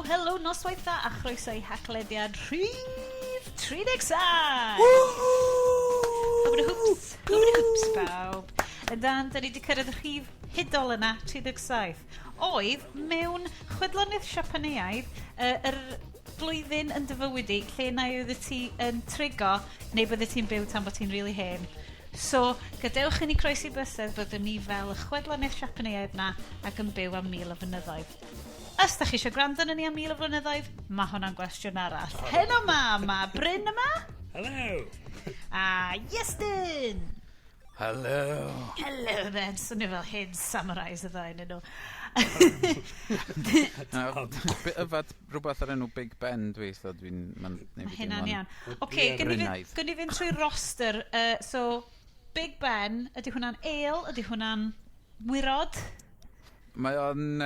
Helo, noswaith dda a chroeso i Haclediad rhif 37! Hwbri hwps, hwbri hwps bawb. Ydan, da ni wedi cyrraedd y rhif hudol yna, 37. Oedd mewn chwedloniaeth Siapaneaidd yr blwyddyn yn dy fywyd di, lle na oedd ti yn trigo, neu bydde ti'n byw tan bod ti'n really hen. So, gadewch i ni croesi bysedd byddwn ni fel y chwedloniaeth Siapaneaidd na ac yn byw am 1000 o flynyddoedd. Os da chi eisiau gwrando arnon ni am 1000 o flynyddoedd, mae hwnna'n gwestiwn arall. Heno ma, mae Bryn yma. Hello. A Iestyn. Hello. Hello then. Swnio fel hen samurais y ddau yn nhw. Yfad rhywbeth ar enw Big Ben dwi, so dwi'n... Mae'n Mae hynna'n iawn. Oce, gwn i fynd trwy roster. So, Big Ben, ydy hwnna'n ale? Ydy hwnna'n wirod? Mae o'n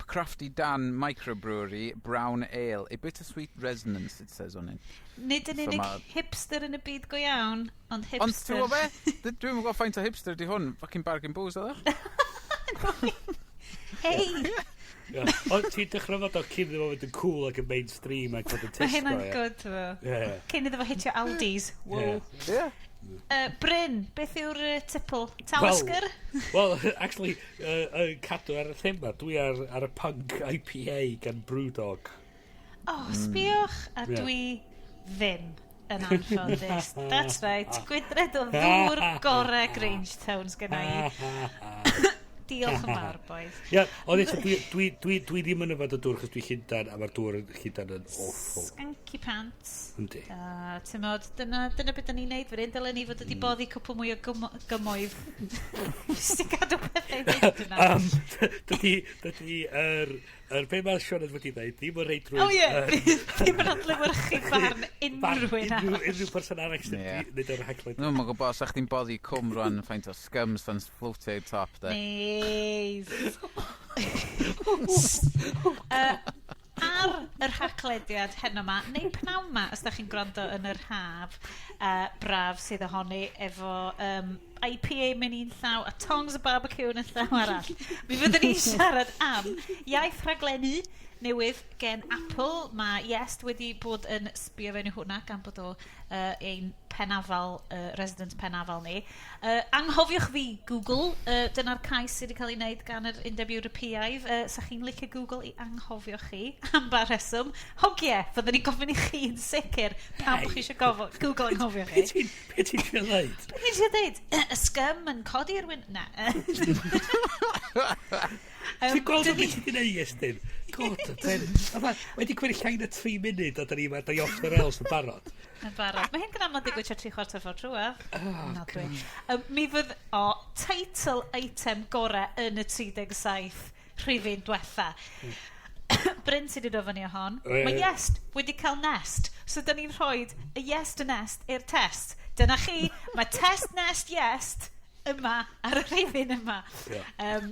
Crafty Dan Microbrewery Brown Ale. A bittersweet resonance, it says on it. Nid yn unig hipster yn y byd go iawn, ond hipster. Ond ti'n gwybod be? Dwi'm yn gwybod faint o hipster di hwn. Fucking bargain booze oedd o. Hei! Yeah. Ond ti'n dechrau fod o cyn iddo fo fynd yn cool ac yn mainstream ac fod yn Tesco. Mae hynna'n good, fo. Yeah. Cyn iddo fo hitio Aldi's. Wow. Yeah. Bryn, beth yw'r tipple? Talisker? Well, actually, cadw ar y thema, dwi ar y Punk IPA gan Brewdog. Oh, sbiwch, a dwi ddim yn anffodus. That's right, gwydred o ddŵr gore Grangetown sgynna i. Diolch yn fawr, boys. Ie, yeah, ond eto, dwi ddim yn yfed y dŵr chos dwi Llundan, a mae'r dŵr yn Llundan yn awful. Skanky pants. Yndi. Ti'n modd, dyna beth da ni'n neud fan hyn. Dylen ni fod wedi boddi cwpl mwy o gymoedd. Jyst i gadw pethau i fynd yna. Dydy yr be mae Sioned wedi dweud, ddim yn reidrwydd... O ie, ddim yn adlewyrchu barn unrhyw un arall. Unrhyw person arall sy'n neud o'r rhaglen. Dwi'm yn gwybod, sa chdi'n boddi cwm rwan, faint o scum sy'n floatio i'r top, de. Neis. Ar yr Haclediad heno ma, neu pnawn ma, os da chi'n gwrando yn yr haf braf sydd ohoni efo IPA mewn un llaw a tongs o barbecue yn y llaw arall. Mi fyddwn ni'n siarad am iaith rhaglennu newydd gen Apple. Mae Iest wedi bod yn sbio fewn i hwnna gan bod o ein penafal, resident penafal ni. Anghofiwch fi, Google. Dyna'r cais sydd wedi cael ei wneud gan yr Undeb Ewropeaidd. Sa chi'n licio Google i anghofio chi am ba reswm? Hogie, fyddwn ni'n gofyn i chi yn sicr pam bod chi eisiau Google anghofio chi. Be ti'n trio ddeud? Be ti'n trio ddeud? Y scum yn codi rhywun... Na. Ti'n gweld beth ti wedi gwneud, Iestyn? God, ben. Wedi cymryd llai na 3 munud a da ni off the rails yn barod. Yn barod. Mae hyn gan aml digwydd tua 3/4 ffordd trwadd. Oh, mi fydd o teitl eitem gore yn y 37 rhifyn diwetha. Bryn sydd wedi dod fyny o hon. Mae Iest wedi cael Nest. So da ni'n rhoi y Iest y Nest i'r test. Dyna chi, mae test Nest Iest yma ar y rhifyn yma. Yeah.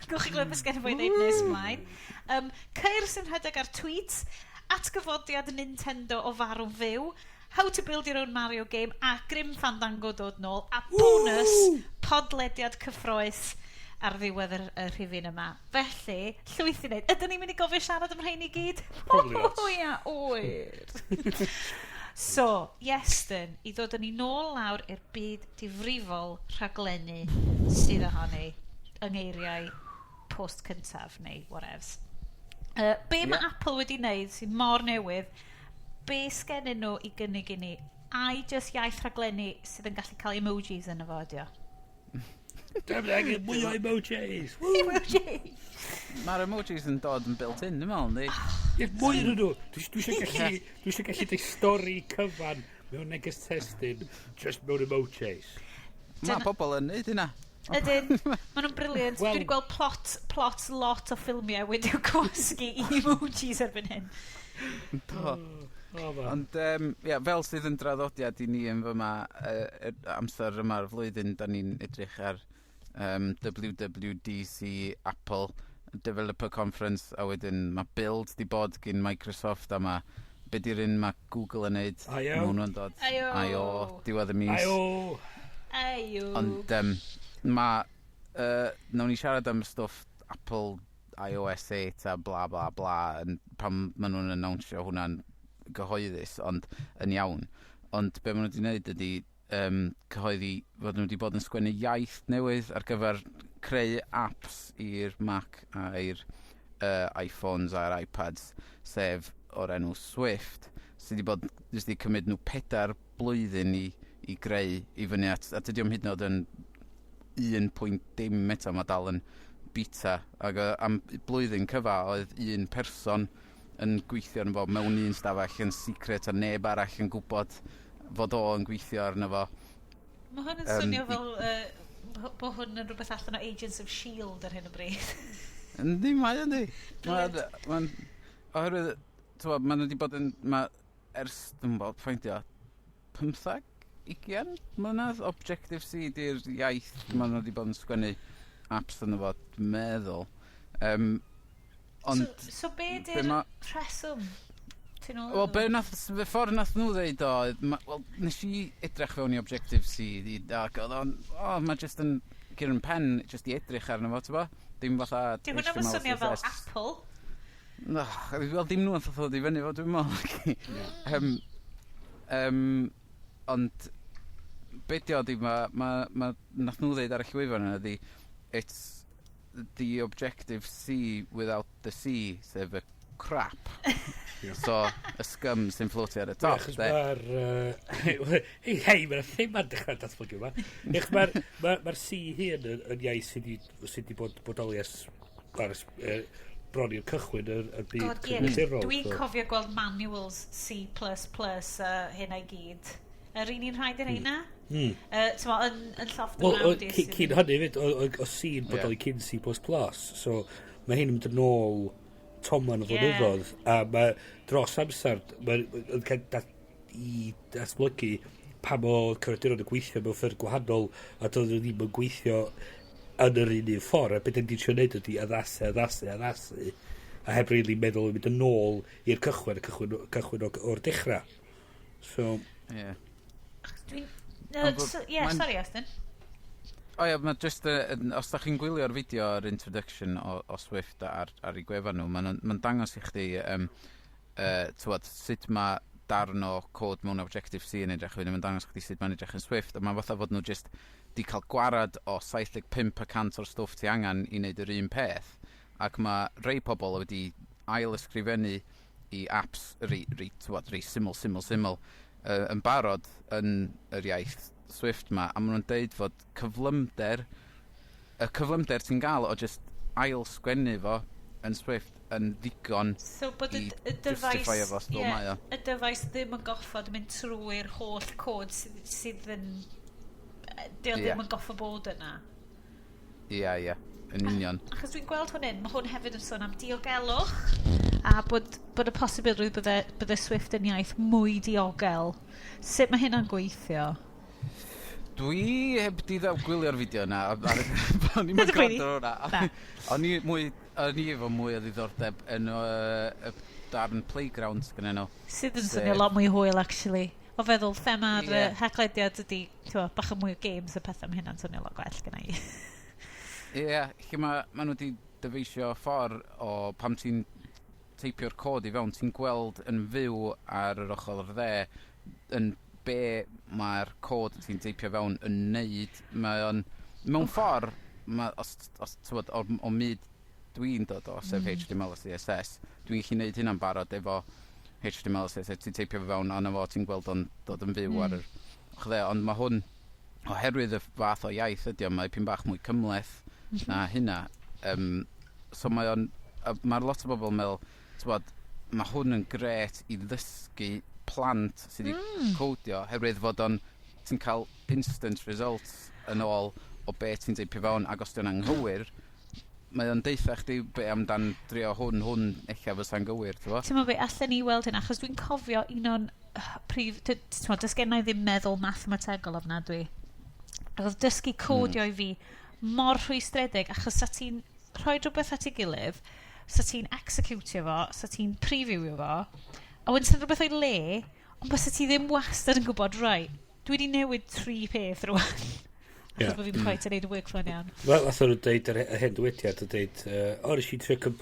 Gwch chi glywed beth sgen i fo i ddeud nes ymlaen. Ceir sy'n rhedeg ar tweets, atgyfodiad Nintendo o farw fyw, How to build your own Mario game, a Grim Fandango dod nôl, a bonus podlediad cyffrous ar ddiwedd y rhifyn yma. Felly, llwyth i wneud. Ydyn ni'n mynd i gofio siarad am rhain i gyd? Probably not. O ia, oer. So, Iestyn, i ddod yn ni nôl lawr i'r byd difrifol rhaglennu sydd ohoni yng ngeiriau post cyntaf neu whatevs. Be mae Apple wedi wneud sy'n mor newydd, be sgennyn nhw i gynnig i ni? Ai just iaith rhaglenni sydd yn gallu cael emojis yn y fo ydi o? Dwi'n angen mwy o emojis! Emojis! Mae'r emojis yn dod yn built in, dwi'n meddwl, yndi? Ie, mwy yn nhw. Dwi eisiau gallu dweud stori cyfan mewn neges testun, just mewn emojis. Mae pobl yn neud hynna. Ydyn, maen nhw'n brilliant. Dwi wedi gweld plot lot o ffilmiau wedi'w gwasgu i emojis erbyn hyn. Do. Ond ia, fel sydd yn draddodiad i ni yn fyma, amser yma'r flwyddyn, da ni'n edrych ar WWDC Apple Developer Conference, a wedyn mae Build di bod gyn Microsoft, a mae be di'r un mae Google yn neud? I.O. Ma' hwnnw'n dod. I.O. I.O. diwedd y mis. I.O. I.O. Ond mae nawn ni siarad am stwff Apple iOS 8 a bla bla bla yn, pan maen nhw'n announsio hwnna'n gyhoeddus, ond yn iawn. Ond be maen nhw wedi gwneud ydy cyhoeddi fod nhw wedi bod yn sgwennu iaith newydd ar gyfer creu apps i'r Mac a i'r iPhones a'r iPads, sef o'r enw Swift, sydd wedi bod, jyst wedi cymryd nhw 4 blwyddyn i greu i fyny at, a dydy o'm hyd yn oed yn 1 pwynt dim eto, mae dal yn beta. Ac am blwyddyn cyfa oedd un person yn gweithio arno fo mewn un stafell yn secret a neb arall yn gwybod fod o yn gweithio arno fo. Mae hwn yn swnio fel bod hwn yn rhywbeth allan o Agents of S.H.I.E.L.D. ar hyn o bryd. Yndi, mae yndi. Mae'n... Ma oherwydd, t'mod, ma' nhw wedi bod yn... Ma, ers, dwi'n bod, ffeindio, 15, 20 mlynedd, Objective-C di'r iaith ma' nhw wedi bod yn sgwennu apps yno fo, dwi'n meddwl. Ond So be be di'r rheswm? Ti'n ôl? Wel, be nath, y ffordd nath nhw ddeud o, wel, nes i edrych fewn i Objective-C, ac oedd o'n, o, mae just yn cur yn pen, just i edrych arno fo, ti'n bo? Dim fatha Di hwnna yn HTML, swnio fel CSS. Apple. No, wel, dim nhw yn ddod i fyny fo, dwi'n meddwl. Ond, be di o, di, ma, nath nhw ddeud ar y llwyfan yna, di, "It's the Objective-C without the C," sef y crap. So, y scum sy'n floatio ar y top, Achos de. mae'r... Hei, hei, mae'r thema'n dechrau datblygu yma. Ech, mae'r ma C hyn yn iaith sydd wedi bod bodoli ers bron i'r cychwyn y byd God, ie. cyfrifiadurol. Dwi'n so. cofio gweld manuals C++ hyn a'i gyd. Yr un un rhaid i'r heina? Mm. T'mo, yn llofft y Wel, mrawd i cyn hynny hefyd, o C yn bodoli cyn C++, so mae hyn yn mynd yn ôl toman o flynyddoedd, a mae dros amser, mae'n cael i datblygu pam oedd cyfrifiaduron yn gweithio mewn ffyrdd gwahanol a doedd nhw ddim yn gweithio yn yr un un ffordd, a beth ni'n trio neud ydy addasu, addasu, addasu, a heb really meddwl yn mynd yn ôl i'r cychwyn, y cychwyn o'r dechrau. So, Ie. Dwi'n... Ond So, yeah, sorry, Austin. O ie, mae just, os da chi'n gwylio'r fideo o'r introduction o Swift ar ei gwefan nhw, mae'n ma dangos i chdi t'wod, sut mae darn o cod mewn Objective-C yn edrych, wedyn mae'n dangos chdi sut mae'n edrych yn Swift, a mae'n fatha fod nhw just di cael gwarad o 75% o'r stwff ti angen i wneud yr un peth, ac mae rei pobl wedi ail ysgrifennu i apps rei, t'wod, rei syml, syml, syml, yn barod yn yr iaith Swift ma, a maen nhw'n deud fod y cyflymder ti'n gael o just ail sgwennu fo yn Swift yn ddigon So bod i y dyfais justify fo fel mae o. Y dyfais ddim yn goffod mynd trwy'r holl cod sydd yn... Dio ddim yn goffod bod yna. Ie, yn union. Achos dwi'n gweld hwn yn, mae hwn hefyd yn sôn am diogelwch a bod y posibilrwydd bydde Swift yn iaith mwy diogel. Sut mae hynna'n gweithio? Dwi heb di ddaw gwylio'r fideo yna, o'n i'n Dwi'n gwrando ar hwnna. Na. O'n i efo mwy o ddiddordeb yn y darn Playground gyda nhw. Sydd yn swnio lot mwy hwyl, actually. O feddwl, thema'r Ie. Haclediad ydy, t'mo, bach o mwy o games a pethau, mae hynna'n swnio lot gwell gyda i. Ie, lle ma nhw wedi dyfeisio ffordd o pam ti'n teipio'r cod i fewn, ti'n gweld yn fyw ar yr ochr dde yn be mae'r cod ti'n teipio fewn yn neud. Mae o'n, mewn ffordd, ma, os t'wod, o myd dwi'n dod o, sef HTML a CSS, dwi'n gallu neud hynna'n barod efo HTML a CSS, ti'n teipio fe fewn, a na fo, ti'n gweld o'n dod yn fyw ar yr ochr dde, ond mae hwn, oherwydd y fath o iaith ydy o, mae pyn bach mwy cymhleth na hynna. So mae o'n, mae'r lot o bobl yn meddwl, t'wod, mae hwn yn gret i ddysgu plant sydd wedi codio, oherwydd fod o'n, ti'n cael instant results yn ôl o be ti'n teipio fewn, ac os di'n anghywir, mae o'n deutha chdi be amdan drio hwn, hwn, ella fysa'n gywir, ti'n bo? Ti'n meddwl be, allan ni weld hyn, achos dwi'n cofio un o'n prif... Ti'n meddwl, does gen i ddim meddwl mathemategol ofnadwy. Ac oedd dysgu codio i fi mor rhwystredig, achos sa ti'n rhoi rhywbeth at ei gilydd, sa ti'n executio fo, sa ti'n previewio fo, a wedyn sa'n rhywbeth o'i le, ond bysa ti ddim wastad yn gwybod, right, dwi wedi newid tri peth rwan. Achos bod fi'n quite yn neud y workflow yn iawn. Wel, nath nhw'n deud yr hen dywediad yn deud, o, nes i trio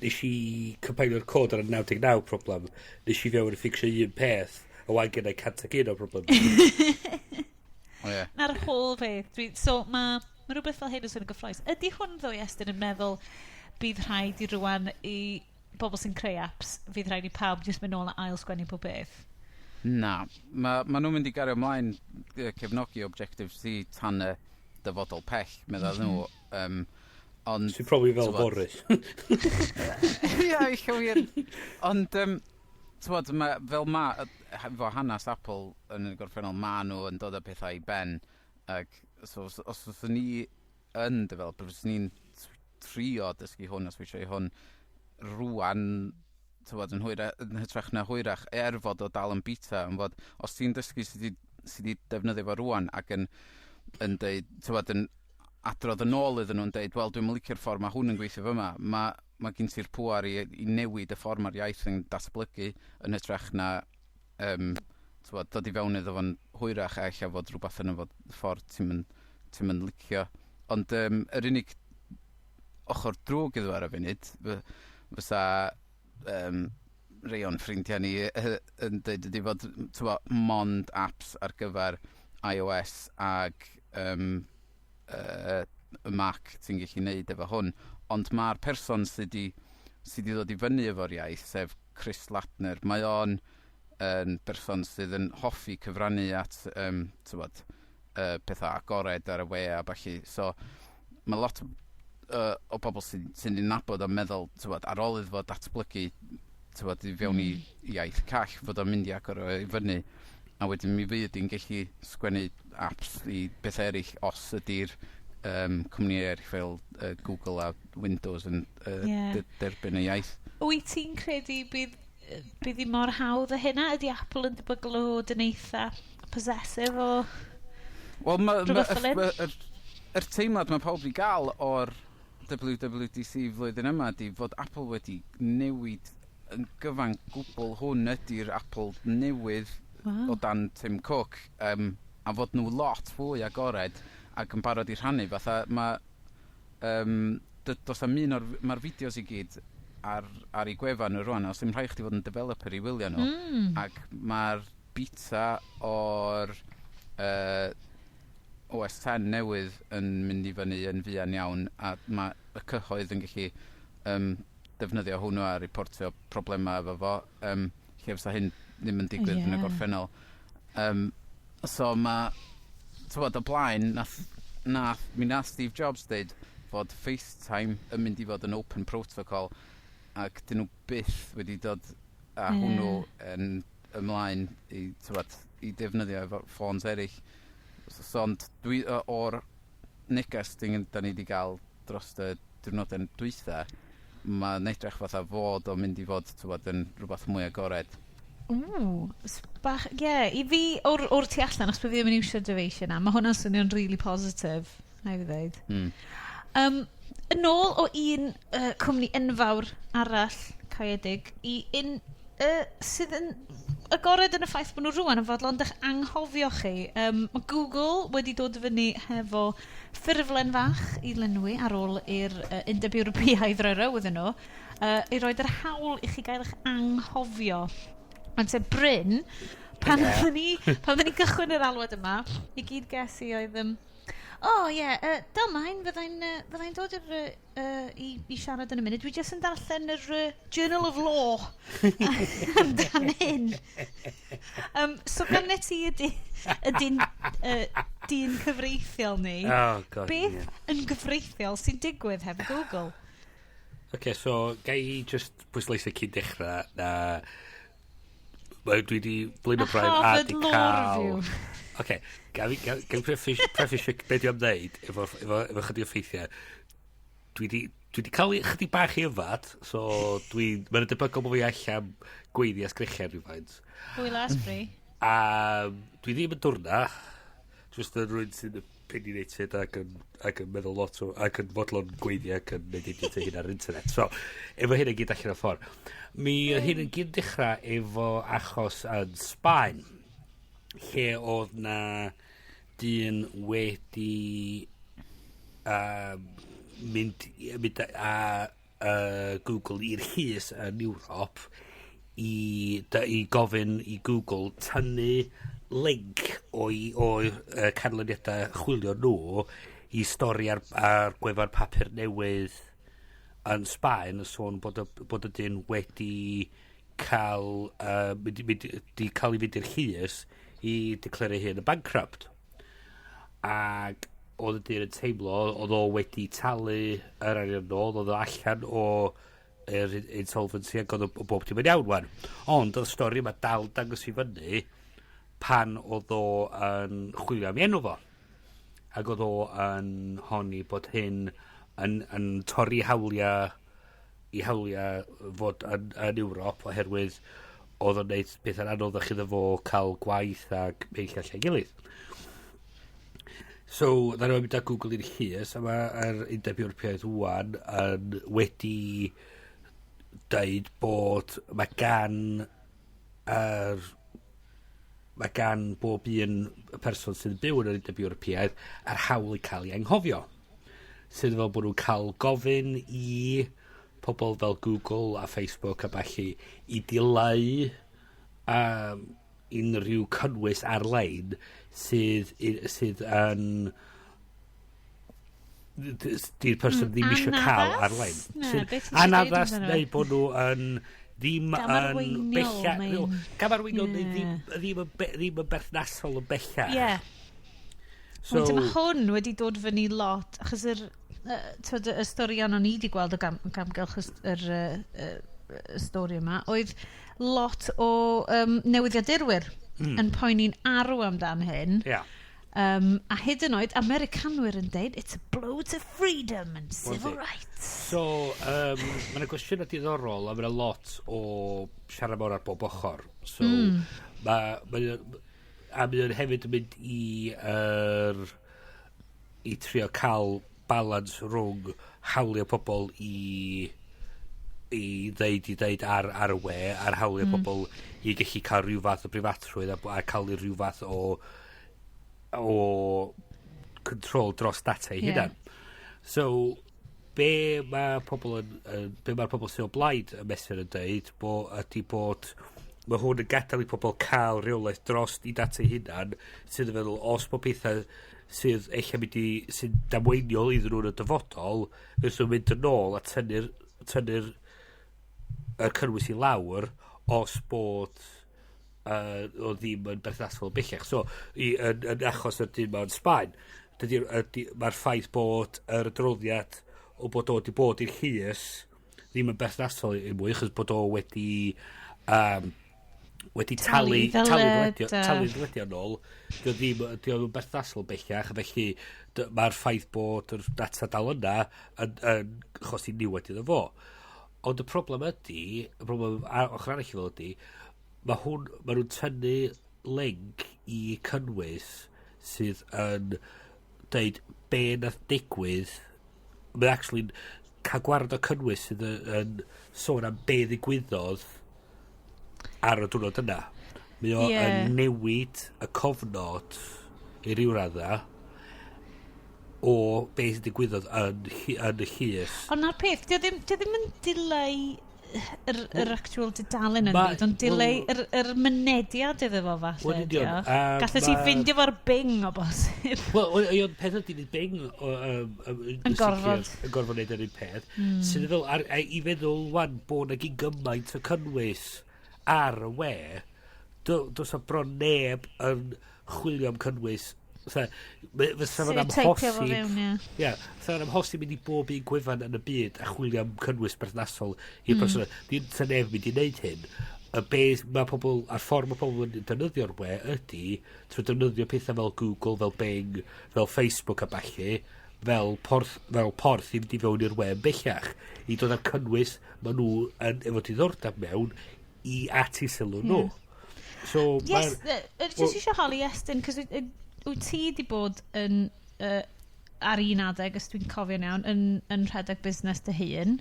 nes i compilio'r cod ar y 99 problem, nes i fewn i fixio un peth, a wan gen i 101 o problem. O ie. Na'r whole peth. So, mae rhywbeth fel hyn yn swnio'n gyffrous. Ydy hwn ddo, Iestyn, yn meddwl bydd rhaid i rwan i bobl sy'n creu apps, fydd rhaid i pawb jyst mynd nôl a ail sgwennu pob beth? Na. Ma nhw'n mynd i gario ymlaen cefnogi Objective-C tan y dyfodol pell, meddwl nhw. Ond Sy'n probably fel t'bod- fory. Ie, eich wir. Ond, t'mod, ma, fel ma, efo hanes Apple yn y gorffennol, ma nhw yn dod â pethau i ben. Ac, so, os fyswn ni yn developer, fyswn ni'n trio dysgu hwn a switcho i hwn rwan, t'mod, yn hytrach na hwyrach, er fod o dal yn beta, yn fod, os ti'n dysgu sydd wedi defnyddio fo rwan ac yn deud, t'mod, yn adrodd yn ôl iddyn nhw'n deud, "Wel, dwi'n licio'r ffordd mae hwn yn gweithio fyma," mae gen ti'r pŵar i newid y ffordd mae'r iaith yn datblygu yn hytrach na t'mod, dod i fewn iddo fo'n hwyrach a ella fod rhywbeth yn fod ffordd ti'n mynd licio. Ond yr unig ochr drwg iddo fo ar y funud, fysa rei o'n ffrindiau ni yn dweud ydy fod, t'mo', mond apps ar gyfer iOS ag y Mac ti'n gallu neud efo hwn. Ond mae'r person sydd 'di ddod i fyny efo'r iaith, sef Chris Lattner, mae o'n yn berson sydd yn hoffi cyfrannu at t'mod, pethau agored ar y we a ballu. So mae lot o bobl sy'n ei nabod a meddwl, t'mod, ar ôl iddo fo datblygu, t'mod, i fewn i iaith call, fod o'n mynd i agor o i fyny. A wedyn mi fydd di'n gallu sgwennu apps i beth eraill os ydy'r cwmni eraill fel Google a Windows yn derbyn y iaith. Wyt ti'n credu bydd hi mor hawdd â hynna? Ydy Apple yn debygol o fod yn eitha possessive o Wel, ma, rhywbeth fel hyn? Yr teimlad mae pawb i gael o'r WWDC flwyddyn yma di fod Apple wedi newid yn gyfan gwbl. Hwn ydy'r Apple newydd o dan Tim Cook a fod nhw lot fwy agored ac yn barod i rhannu. Fatha mae does am un o'r mae'r fideos i gyd ar ei gwefan nhw rwan, os ddim rhaid chdi fod yn developer i wylio nhw. Ac mae'r beta o'r OS X newydd yn mynd i fyny yn fuan iawn a mae y cyhoedd yn gallu defnyddio hwnnw a reportio problemau efo fo, lle fysa hyn ddim yn digwydd yn y gorffennol. So mae, t'wod, o blaen, mi nath Steve Jobs deud fod FaceTime yn mynd i fod yn open protocol ac dyn nhw byth wedi dod â hwnnw yn ymlaen i, t'wod, i defnyddio efo ffôns eraill. So, ond dwi, o'r neges da ni wedi gael dros y diwrnodau dwytha, mae'n edrych fatha fod o'n mynd i fod, t'wod, yn rhywbeth mwy agored. Ww, bach, ie, yeah, i fi o'r tu allan, os bod fi ddim yn iwsio'r dyfeis yna, mae hwnna'n swnio'n really positive, na i fi ddweud. Yn ôl o un cwmni enfawr arall caeedig i un sydd yn agored yn y ffaith bod nhw rwan yn fodlon dych anghofio chi. Mae Google wedi dod fyny hefo ffurflen fach i lenwi ar ôl i'r Undeb Ewropeaidd roi row iddyn nhw, i roed yr hawl i chi gael eich anghofio. Ond te Bryn, pan oedden ni gychwyn yr alwad yma, i gyd ges i oedd, "O oh, ie, yeah, dyma'n, fyddai'n dod i'r, i siarad yn y munud. Dwi jyst yn darllen yr Journal of Law amdan hyn." So gan ti ydy, ydy'n dyn cyfreithiol ni. Oh, God, Beth yeah. yn gyfreithiol sy'n digwydd hefo Google? OK, so gai i just pwysleisio cyn dechrau na dwi wedi blino A braidd a Harvard di Law cael Review. OK, ga i preface be dwi am ddeud efo chydig o ffeithiau. Dwi di cael chydig bach i yfad, so mae'n debygol bod fi allan gweiddi a sgrechian rhywfaint. Hwyl a asbri. A dwi ddim yn dwrna, just yn rhywun sy'n opinionated ac yn meddwl lot o, ac yn fodlon gweiddi ac yn neud idiot ei hun ar yr internet. So, efo hyn i gyd allan o'r ffordd. Mi oedd hyn yn gyd dechrau efo achos yn Sbaen, lle oedd na dyn wedi mynd â Google i'r llys yn Ewrop i gofyn i Google tynnu link o'i canlyniadau chwilio nhw i stori ar gwefan papur newydd yn Sbaen yn sôn bod y dyn wedi cael mynd, di cael ei fynd i'r llys i declario hyn yn bankrupt, ac oedd y dyn yn teimlo oedd o wedi talu yr arian nôl, oedd o allan o yr insolvency ac oedd o bob dim yn iawn wan. Ond oedd y stori yma dal dangos i fyny pan oedd o yn chwilio am ei enw fo. Ac oedd o yn honni bod hyn yn torri i hawliau fod yn Ewrop, oherwydd oedd o'n neud beth yn anoddach iddo fo cael gwaith ac beill allan gilydd. So, ddaru nhw'n mynd â Google i'r llys, a mae'r Undeb Ewropeaidd wan yn wedi deud bod mae gan bob un person sydd yn byw yn yr Undeb Ewropeaidd ar hawl i cael ei anghofio. Sydd fel bod nhw'n cael gofyn i pobl fel Google a Facebook a ballu i dileu unrhyw cynnwys ar-lein sydd yn di'r person ddim eisiau cael Anaddas? ar-lein. Ne, Sydd beth ti'n deud anaddas amdano? neu bod nhw yn ddim yn Gamarweiniol, bella Gamarweiniol neu ddim yn berthnasol yn bellach. So, So, mae hwn wedi dod fyny lot, achos t'wod, y storion o'n i wedi gweld o gamgylch y stori yma, oedd lot o newyddiadurwyr yn poeni'n arw amdan hyn. A hyd yn oed Americanwyr yn deud, "It's a blow to freedom and civil Wel, rights." So, mae yna gwestiynau diddorol a mae yna lot o siarad mawr ar bob ochr. So, a mae o'n hefyd yn mynd i trio cael balans rhwng hawliau pobl i ddeud ar y we, ar hawliau pobl i gallu cael rhyw fath o brifatrwydd a cael rhyw fath o control dros data ei hunan. So, be mae'r pobl sydd o blaid y mesur yn deud ydy bod mae hwn yn gadael i pobl cael reolaeth dros i data eu hunan, sydd yn feddwl os bod pethau sydd eich mynd i sy'n damweiniol iddyn nhw yn y dyfodol, fydd nhw'n mynd yn ôl a tynnu'r y cynnwys i lawr os bod o ddim yn berthnasol bellach. So, yn achos yr dyn mewn Sbaen, mae'r ffaith bod yr adroddiad o bod o wedi bod i'r llys ddim yn berthnasol i mwy, achos bod o wedi talu Talu talu ddyled, talu ddyledion nôl, dio ddim yn berthnasol bellach, felly mae'r ffaith bod yr data dal yna yn achosi niwed iddo fo. Ond y problem ydy, y problem ochr arall i fel ydy, mae nhw'n tynnu link i cynnwys sydd yn deud be nath digwydd. Mae'n actually cael gwared o cynnwys sydd yn sôn am be ddigwyddodd ar y diwrnod yna. Mae o yn newid y cofnod i ryw radda o be sydd digwyddodd yn y llys. Ond na'r peth, dio ddim yn dileu yr actual dudalen yn byd, ond dileu yr mynediad iddo fo falle. Wel, union, dio. Gallet ti ffindio fo'r Bing o bosib. Wel, o'n peth ydy nid Bing Yn gorfod. Yn gorfod neud yr un peth. Sydd yn fel, a i feddwl wan bod na gyn gymaint o cynnwys ar y we, does na bron neb yn chwilio am cynnwys. Fatha, fysa fo'n Sydd teipio fo amhosib. fewn, ie. Ie, fysa fo'n amhosib mynd i bob un gwefan yn y byd a chwilio am cynnwys berthnasol i'r person. Dim ta neb mynd i wneud hyn. Y be mae pobl, a'r ffordd mae pobl yn defnyddio'r we ydy trwy defnyddio pethau fel Google, fel Bing, fel Facebook a ballu, fel porth i fynd i fewn i'r we yn bellach, i dod â'r cynnwys maen nhw yn, efo diddordeb mewn i at i sylw nhw. So, Yes, just eisiau holi Estyn, cos wyt ti di bod yn, ar un adeg, os dwi'n cofio'n iawn, yn rhedeg busnes dy hun.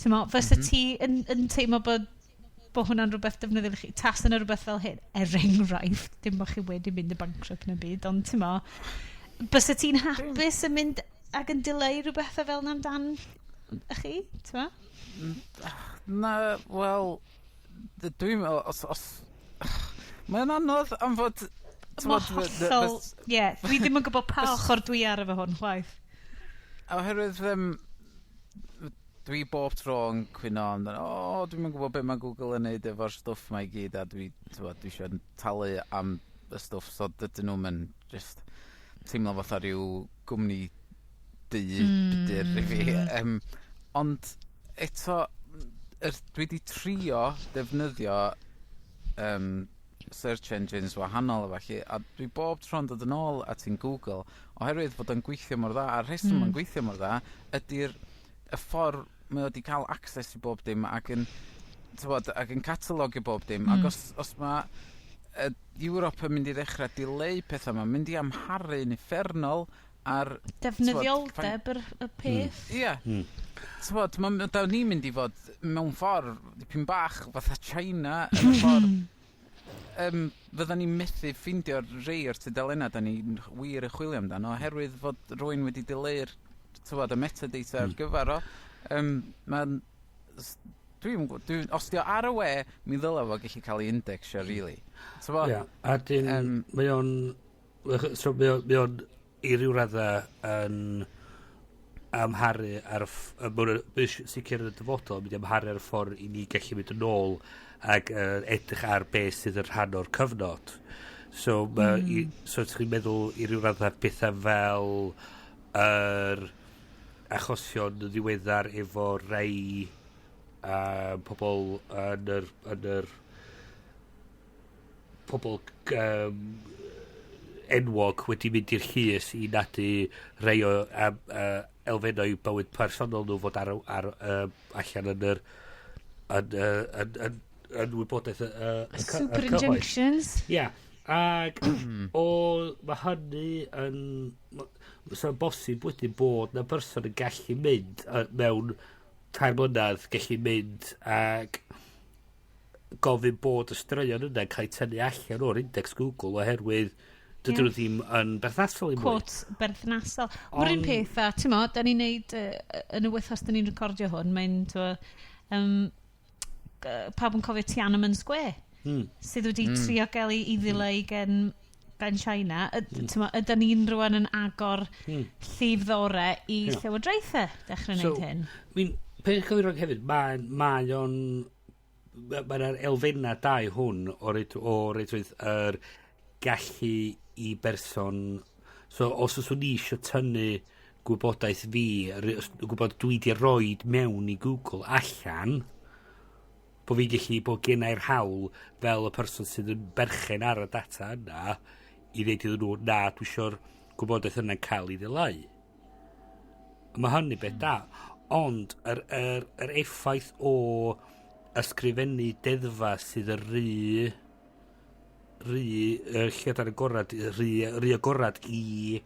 Ti'n mo, fysa ti yn teimlo bod bod hwnna'n rhywbeth defnyddiol i chi? Tas yna rhywbeth fel hyn, er enghraifft, dim bod chi wedi mynd y bankrupt na byd, ond ti'n mo, bysa ti'n hapus yn mynd ac yn dileu rhywbeth fel yna amdan chi, ti'n mo? Na, wel, dwi'n meddwl, os mae'n anodd am fod Mae hollol. Ie, dwi ddim yn gwybod pa ochr dwi ar efo hwn, chwaith. Oherwydd dwi bob tro yn cwyno amdano, "O, dwi'm yn gwybod beth mae Google yn neud efo'r stwff 'ma i gyd," a dwi, t'mod, dwi isio talu am y stwff, so dydyn nhw'm yn just teimlo fatha rhyw gwmni du budur i fi. Ond eto, dwi 'di trio defnyddio search engines wahanol a ballu, a dwi bob tro'n dod yn ôl at un Google, oherwydd fod o'n gweithio mor dda, a'r rheswm mae'n gweithio mor dda ydy'r y ffordd mae o 'di cael access i bob dim ac yn, t'mod, ac yn catalogio bob dim, ac os mae Ewrop yn mynd i ddechrau dileu pethau, mae'n mynd i amharu'n uffernol ar defnyddioldeb y peth. Ie. T'mod, da ni'n mynd i fod mewn ffordd dipyn bach fatha China yn y ffordd fyddan ni'n methu ffeindio rei o'r tudalennau da ni'n wir yn chwilio amdano oherwydd fod rywun wedi dileu'r, t'mod, y metadata ar gyfer o. Dwi'n gwbod, os 'di o ar y we, mi ddylai fo gallu cael ei indexio, really. T'mo'? Ia, a dyn, mae o'n, so mae o'n i ryw radda yn amharu ar y mae'n sicr yn y dyfodol yn mynd i amharu ar y ffordd i ni gallu mynd yn ôl ac edrych ar beth sydd yn rhan o'r cyfnod. So, so ti'n meddwl i ryw radda bethau fel yr achosion yn ddiweddar efo rei pobl yn yr pobl enwog wedi mynd i'r llys i nadu rei o elfennau bywyd personol nhw fod ar allan yn yr yn, yn, yn, yn wybodaeth y Super y cyhoedd. Injunctions. Ia. Ac o, mae hynny yn so'n bosib wedyn bod na person yn gallu mynd mewn 3 mlynedd gallu mynd ac gofyn bod y straeon yna yn cael eu tynnu allan o'r index Google oherwydd dydyn nhw ddim yn berthnasol i mwy. Quote berthnasol. Mae'r un peth a, ti'n mo, da ni'n neud, yn y wythnos da ni'n recordio hwn, mae'n, ti'n pawb yn cofio Tiananmen Square, sydd wedi trio gael ei ddileu gen China. Ti'n mo, ydy ni'n rwan yn agor llif ddore i llywodraethau dechrau So, wneud hyn? Mi'n, peth cael ei roi hefyd, mae o'n mae'r elfennau dau hwn o reidrwydd yr gallu i berson, so os oes ni eisiau tynnu gwybodaeth fi, gwybod dwi di roid mewn i Google allan, bod fi'n gallu bod gennai'r hawl fel y person sydd yn berchen ar y data yna i ddeud iddyn nhw, "Na, dwi eisiau'r gwybodaeth yna'n cael ei ddileu." Mae hynny beth da. Ond yr effaith o ysgrifennu deddfa sydd yn rhy lle dan agorad, rhy agorad i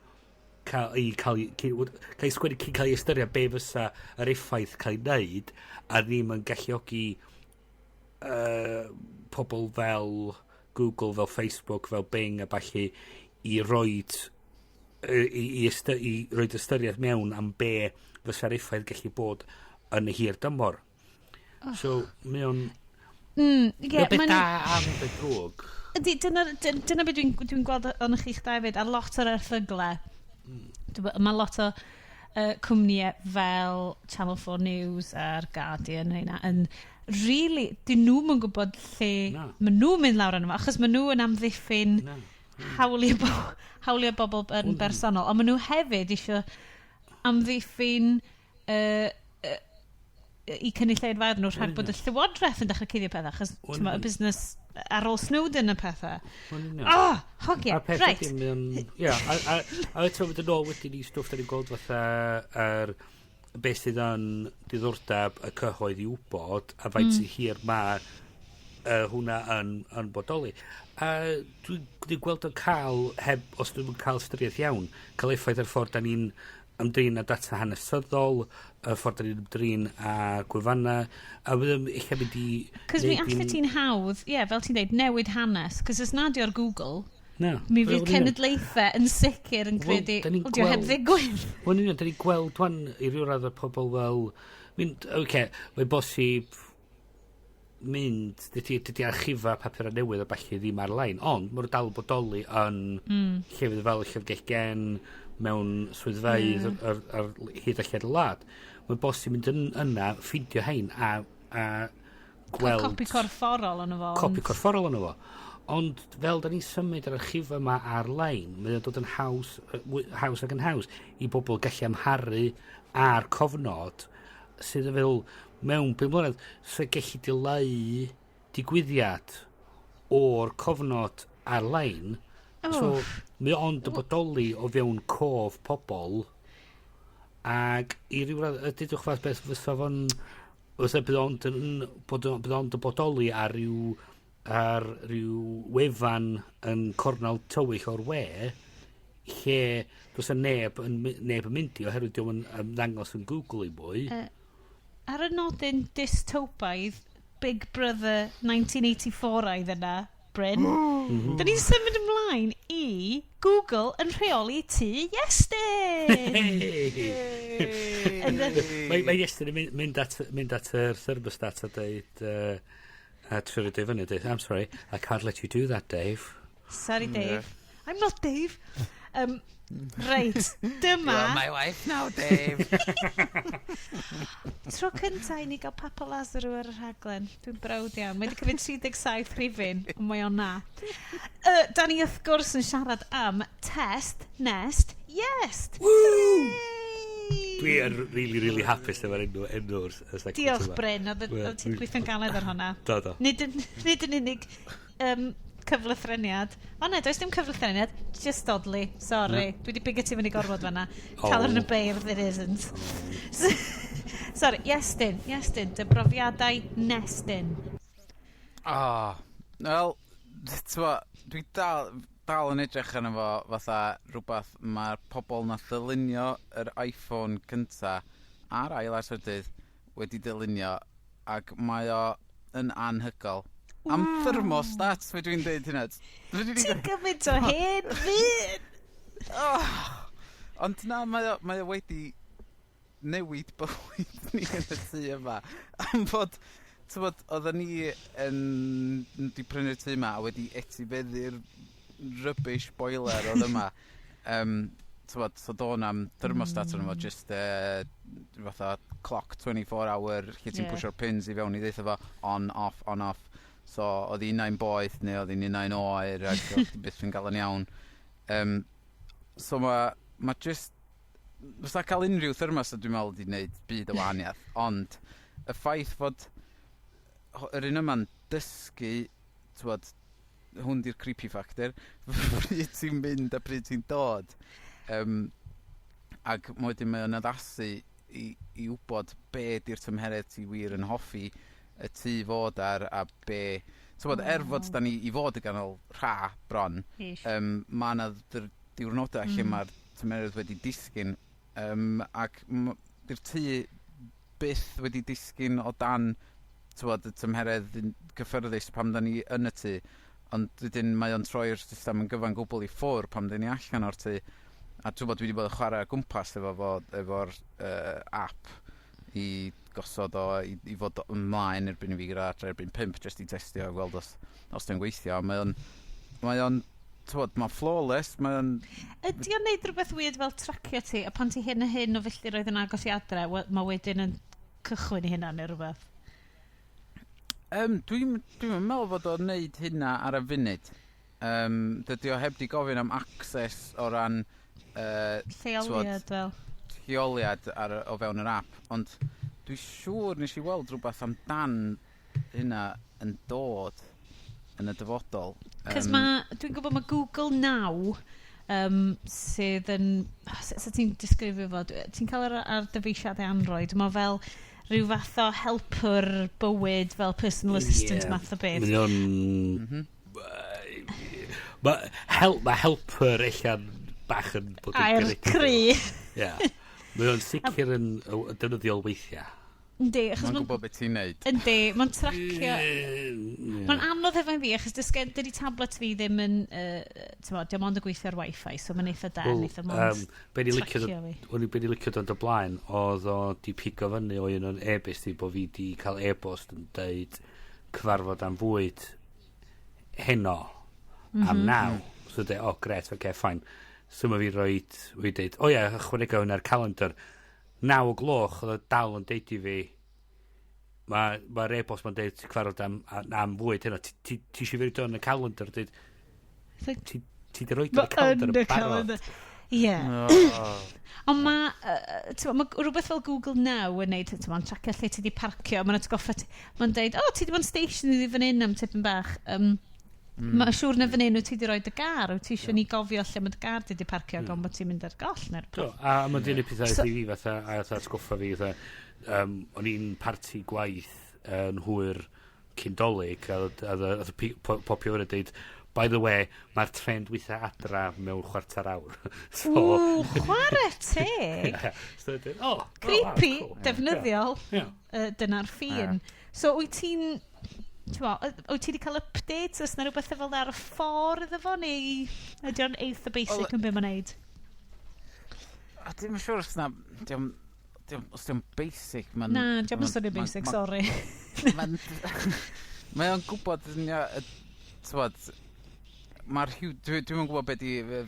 cael ei sgwennu cyn cael ei ystyried be fysa yr effaith cael ei wneud a ddim yn galluogi pobl fel Google, fel Facebook, fel Bing a ballu i roid i roid ystyriaeth mewn am be fysa'r effaith gallu bod yn y hir dymor. Oh. So, mae o'n Yeah, mae o'n beth ma'n da am beth drwg. Ydy, dyna beth dwi gweld o'n chi'ch dau hefyd, a lot o'r erthyglau. Mae lot o cwmnïau fel Channel 4 News a'r Guardian rheina yn really, dyn nhw'm yn gwybod lle Na. maen nhw'n mynd lawr arno fo, achos maen nhw yn amddiffyn Na. hawliau bobl yn bersonol, ond maen nhw hefyd eisiau amddiffyn i cynulleidfaoedd nhw rhag bod y llywodraeth yn dechrau cuddio pethau, achos Wel, t'mo, y busnes ar ôl Snowden y pethau. Wel, union. Oh, hogia, A peth reit. ydy, mae o'n... Ie, a eto mynd yn ôl wedyn i stwff da ni'n gweld fatha yr beth sydd yn diddordeb y cyhoedd i wybod a faint sy'n hir mae hwnna yn bodoli. A dwi'n dwi gweld o'n cael, heb, os dwi'n cael ystyriaeth iawn, cael effaith ar ffordd da ni'n ymdrin â data hanesyddol, y ffordd da ni'n ymdrin â gwefannau, a bydd eich mynd i Cos mi allet ti'n hawdd, ie, yeah, fel ti'n dweud, newid hanes, cos os nad yw'r Google, Na. Mi fydd cenedlaethau yn sicr yn credu, wel, o, dio heb ddigwydd. Wel, union, da ni'n gweld wan i ryw radd o pobl fel, mynd, oce, okay, mae'n bosib mynd, dydy archifa papur newydd a ballu ddim ar-lein, ond mae'n dal bodoli yn llefydd fel y Llyfrgell Gen, mewn swyddfeydd ar hyd a lled y wlad. Mae'n bosib mynd yn, yna, ffeindio hein a gweld copi corfforol ono fo. Copi corfforol ono fo. Ond fel da ni'n symud yr archif yma ar-lein, mae o'n dod yn haws, haws ac yn haws i bobl gallu amharu ar cofnod sydd yn fel mewn 5 mlynedd sy'n gallu dileu digwyddiad o'r cofnod ar-lein. Oh. So mae ond yn bodoli o fewn cof pobl ac i ryw radd, dudwch fath beth fysa fo'n fysa bydd ond yn bod, bydd ond yn bodoli ar ryw wefan yn cornel tywyll o'r we lle does 'na neb yn mynd i oherwydd dio'm yn ymddangos yn Google i mwy. Ar y nodyn dystopaidd Big Brother 1984-aidd yna, Bryn, da ni'n symud ymlaen i Google yn rheoli tŷ Iestyn! Mae Iestyn yn mynd at yr thermostat a dweud a trio rhoid o i fyny a dweud, "I'm sorry, I can't let you do that, Dave." Sorry, Dave. I'm not Dave. Reit, dyma You are my wife now, Dave. Tro cynta i ni gael Papa Lazarou ar y rhaglen. Dwi'n browd iawn. Mae wedi cymryd 37 rhifyn, ond mae o'n na. Da ni wrth gwrs yn siarad am Test, Nest, Yes! Woo! Dwi yn really, really hapus efo'r enw'r y segment Diolch, yma. Bryn. Oedd Wel, oedd ti'n gweithio'n galed ar hwnna. Do. Nid yn unig cyflythreniad. O ne, does dim cyflythreniad. Just dodly. Sorry. Na. Dwi wedi bigo ti fyny gorfod fanna. Oh. Cael yn y beirdd, it isn't. Sorry, Iestyn, Iestyn, dy brofiadau Nestyn. Oh, wel, t'mo, dwi dal yn edrych arno fo fatha rhywbeth mae'r pobl nath ddylunio yr iPhone cynta a'r ail a'r trydydd wedi dylunio ac mae o yn anhygoel. Am thermostat, fe dwi'n deud hynna. Ti'n gymaint o hen fyd! Oh, ond na, mae o wedi newid bywyd ni yn y tŷ yma. Am fod, t'mod, oedden ni yn di prynu'r tŷ yma a wedi etifeddu'r rubbish boiler oedd yma. T'mod, so do na'm thermostat mm. Arno fo, just fatha clock 24 hour, lle ti'n pwsio'r pins i fewn i ddeutha fo on, off, on, off. So, oedd hi'n unai'n boeth neu oedd hi'n unai'n oer ac oedd hi byth yn gael yn iawn. So mae ma just, fysa cael unrhyw thermostat dwi'n meddwl wedi gwneud byd o wahaniaeth, ond y ffaith fod yr un yma'n dysgu, t'wod, hwn di'r creepy factor, pryd ti'n mynd a pryd ti'n dod. Ac wedyn mae o'n addasu i wybod be di'r tymheredd ti wir yn hoffi y tŷ fod ar a be. T'wod, er fod da ni i fod y ganol rha bron, Ish. mae yna diwrnodau lle mae'r tymheredd wedi disgyn ac di'r tŷ byth wedi disgyn o dan, t'wod, y tymheredd yn cyffyrddus pam da ni yn y tŷ, ond wedyn mae o'n troi'r system yn gyfan gwbl i ffwr pam da ni allan o'r tŷ. A t'wbod, dwi wedi bod yn chwarae o gwmpas efo fo, efo'r app i gosod o i fod ymlaen erbyn i fi gyrraedd adre erbyn 5 jyst i testio a gweld os di'n gweithio. Mae o'n t'wod, mae'n flawless, mae o'n Ydy o'n neud rhywbeth weird fel tracio ti, a pan ti hyn a hyn o filltiroedd yn agos i adre, wel, mae wedyn yn cychwyn i hynna neu rhywbeth? Dwi'n meddwl fod o'n neud hynna ar y funud. Dydy o heb di gofyn am access o ran Lleoliad fel. Lleoliad o fewn yr app, ond dwi siŵr nes i weld rhywbeth amdan hynna yn dod yn y dyfodol. Cos ma, dwi'n gwybod mae Google Now, sydd yn, sut ti'n disgrifio fo? Ti'n cael ar dyfeisiadau Android, mae fel rhyw fath o helper bywyd fel personal assistant math o beth. Mae o'n ma helper ella'n bach yn bod yn Air garedig. cry. Ie. Mae o'n sicr yn defnyddiol weithiau. Yndi, achos Mae'n gwybod beth ti'n neud. Yndi, mae'n tracio. Mae'n anodd efo fi, achos dydy tablet fi ddim yn, ti'n diolch ond yn gweithio ar Wi-Fi, so mae'n eitha da, Wel, eitha mond be ni licio tracio fi. O'n i be ni licio dod o blaen, oedd o di pigo fyny o un o'n e-bost i bod fi di cael e-bost yn deud cyfarfod am fwyd heno am 9. So dweud, "Oh, gret, okay, okay, fine." So mae fi roed, fi deud, "O ie, ychwanegu hwn ar calendar." 9 o gloch, oedd o dal yn deud i fi, mae'r ma e-bost ma'n deud cyfarfod am fwyd heno. Ti eisiau fi roed o yn y calendar? Deud, ti di roed o yn y calendar yn y yn barod. calendar. Ie. Oh. Ond mae, ma rhywbeth fel Google Now yn neud, ti'n ma'n tracio lle ti di parcio, mae'n atgoffa ti, mae'n deud, "O, ti di bod yn station i fan hyn am tipyn bach." Mae'n siŵr na fan hyn wyt ti di roi dy gar, wyt ti eisiau ni gofio lle mae dy gar di parcio mm. Gan bod ti'n mynd ar goll neu'r Do, a mae'n dyn pethau i fi fatha, a fatha atgoffa fi fatha, o'n i'n parti gwaith yn hwyr cyn Dolig, a popio fyny a deud, "By the way, mae'r tren dwytha adra mewn chwarter awr." So, Ww, chwarae teg. So dweud, oh, Creepy, oh, wow, cool. defnyddiol. Yeah. Dyna'r ffin. So, wyt ti'n... T'mo, wyt ti wedi cael updates? Oes na rhywbeth fel 'na ar y ffordd iddo fo, neu ydy o'n eitha basic Wel, yn be mae'n neud? A dim yn siŵr os na... Os dio'n basic, mae'n Na, dio'm yn swnio basic, sorry. Mae o'n gwybod yn t'mod, Dwi'n gwybod beth di y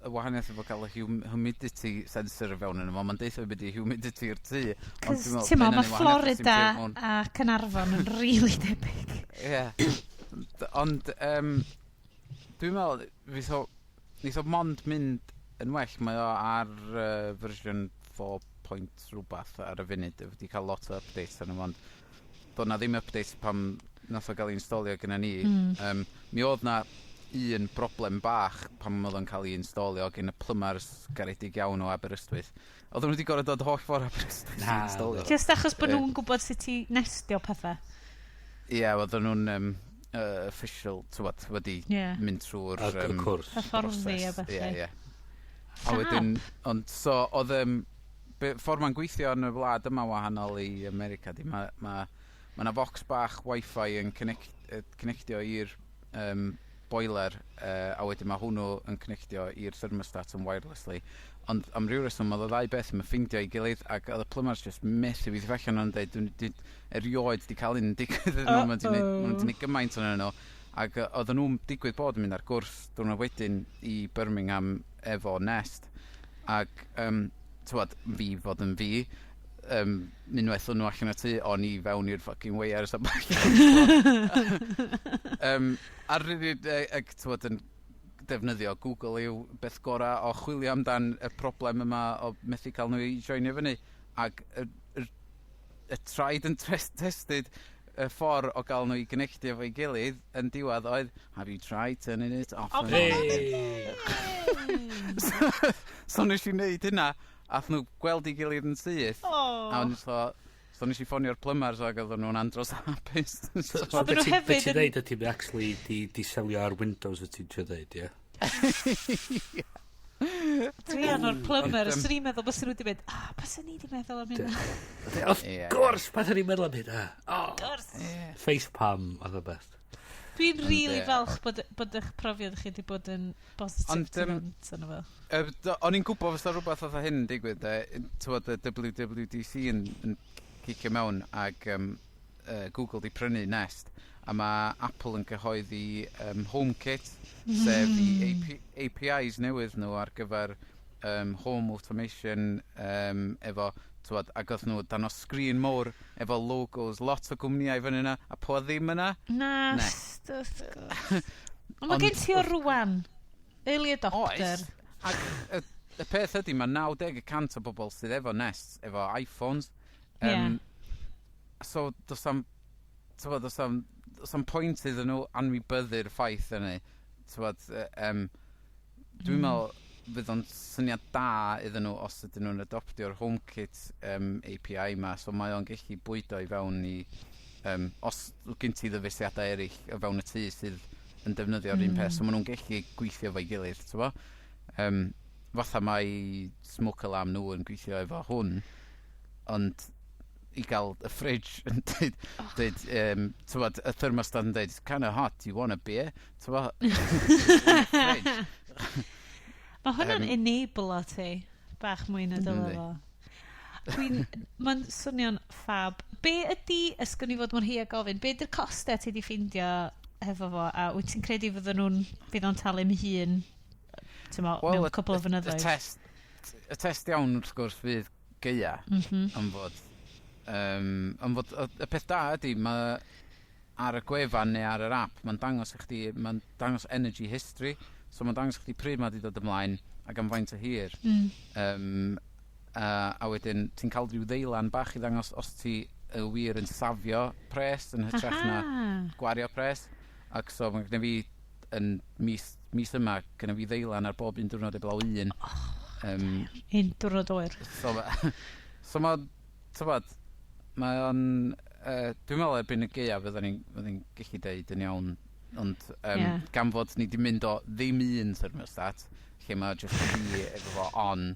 wahaniaeth efo cael y humidity sensor i fewn yn yma. Mae'n deutha fi beth di humidity i'r tŷ. Ond Cos, dwi'n meddwl, ti'n mo, ma' hynna'n mae ei wahaniaeth os ti'n Florida byw mewn a Caernarfon yn really debyg. Ie. Ond, dwi'n meddwl, neith o mond mynd yn well. Mae o ar version 4 point rhywbeth ar y funud. Wedi cael lot o updates arno fo, ond doedd na ddim updates pam nath o gael ei installio gyda ni. Mi oedd na un broblem bach pan oedd o'n cael ei installio gen y plumbers garedig iawn o Aberystwyth. Oedden nhw wedi gorfod dod holl ffordd Aberystwyth i Na, installio. Just achos bod Ie. nhw'n gwybod sut i nestio pethau. Ie, yeah, oedden nhw'n official, t'wod, wedi mynd trwy'r Y cwrs. Hyfforddi a broses. ballu. Ie. A wedyn, ond so, oedd, ffordd mae'n gweithio yn y wlad yma wahanol i America, di, mae ma 'na box bach Wi-Fi yn connectio i'r boiler, a wedyn mae hwnnw yn connectio i'r thermostat yn wirelessly. Ond am ryw reswm, oedd y ddau beth yn ffeindio ei gilydd, ac oedd y plumbers just methu weithio allan o'n dweud, dwi'n dwi erioed di cael un digwydd iddyn nhw, maen nhw 'di neud gymaint o'n nhw. Ac oedden nhw'n digwydd bod yn mynd ar gwrs diwrnod wedyn i Birmingham efo Nest. Ac, t'wod, fi fod yn fi, unwaith o'n nhw allan o tŷ, o'n i fewn i'r fucking wires a ballu. A rili, ac t'wod, yn defnyddio Google yw beth gora o chwilio amdan y broblem yma o methu cael nhw i joinio fyny. Ac y tried and tested y ffordd o gael nhw i gynectio efo'i gilydd yn diwedd oedd, "Have you tried turning it off and on?" Hey! So nes i wneud hynna, ath nhw gweld ei gilydd yn syth. Oh. A so nes i ffonio'r plumbers ac oedden nhw'n andros o hapus. So, Oedden be nhw ti'n be hefyd ti'n yn dweud ydy, mae actually di selio ar Windows wyt ti'n trio dweud, ie? Druan o'r plumber, Ond, swn i'n meddwl bys nhw wedi mynd, "Ah, bys ni wedi meddwl am hynna." Wrth Ie. gwrs, beth o'n i'n meddwl am hynna? Oh, Gwrs. Facepalm oedd y best. Dwi'n really Ie. falch bod eich profiad chi wedi bod yn positif Ond, tu hwnt yno fo. O'n i'n gwybod fysa rhywbeth oedd hyn yn digwydd, de, t'wod, y WWDC yn cicio mewn ac Google di prynu Nest, a mae Apple yn cyhoeddi HomeKit, sef i APIs newydd nhw ar gyfer home automation efo, t'wod, ac oedd nhw dan o sgrin mowr efo logos, lot o gwmnïau fyny yna, a po ddim yna. Na, Nest. wrth gwrs. Ond mae Ond gen ti o rwan. Early adopter. Oes. Ac y peth ydy, mae 90% o bobl sydd efo Nest, efo iPhones. So, does am, t'wod, does am pwynt iddyn nhw anwybyddu'r ffaith hynny. T'wod, dwi'n meddwl fydd o'n syniad da iddyn nhw os ydyn nhw'n adoptio'r HomeKit API ma, so mae o'n gallu bwydo i fewn i, os gen ti ddyfeisiadau eraill o fewn y tŷ sydd yn defnyddio'r un peth, so maen nhw'n gallu gweithio efo'i gilydd, ti'n bo? Fatha mae smoke alarm nhw yn gweithio efo hwn, ond i gael y fridge yn dweud, t'wod, y thermostat yn dweud, "It's kind of hot, you want a beer?" T'wod? Fridge. Mae hwnna'n enable ti bach mwy na dyle fo. Mae'n swnio'n fab. Be ydy, ysgwn i fod mor hi a gofyn, be ydy'r costau ti di ffeindio hefo fo, a wyt ti'n credu fydden nhw'n, fydd o'n talu am hun, ti'n mo, mewn cwpl o flynyddoedd? Y test iawn wrth gwrs fydd gaea, am fod y peth da ydy, mae ar y gwefan neu ar yr app, mae'n dangos i chdi, mae'n dangos energy history, so mae'n dangos i chdi pryd mae wedi dod ymlaen ac am faint o hir. A wedyn ti'n cael rhyw ddeilan bach i ddangos os ti y wir yn safio pres yn hytrach na gwario pres. Ac so mae gen fi yn mis yma, gen fi ddeilan ar bob un diwrnod eblaw un. Un diwrnod oer. So ma, t'bod, mae o'n, dwi'n meddwl erbyn y gaea fydden ni'n gallu deud yn iawn, ond gan fod ni 'di mynd o ddim un thermostat, lle mae just fi efo fo on,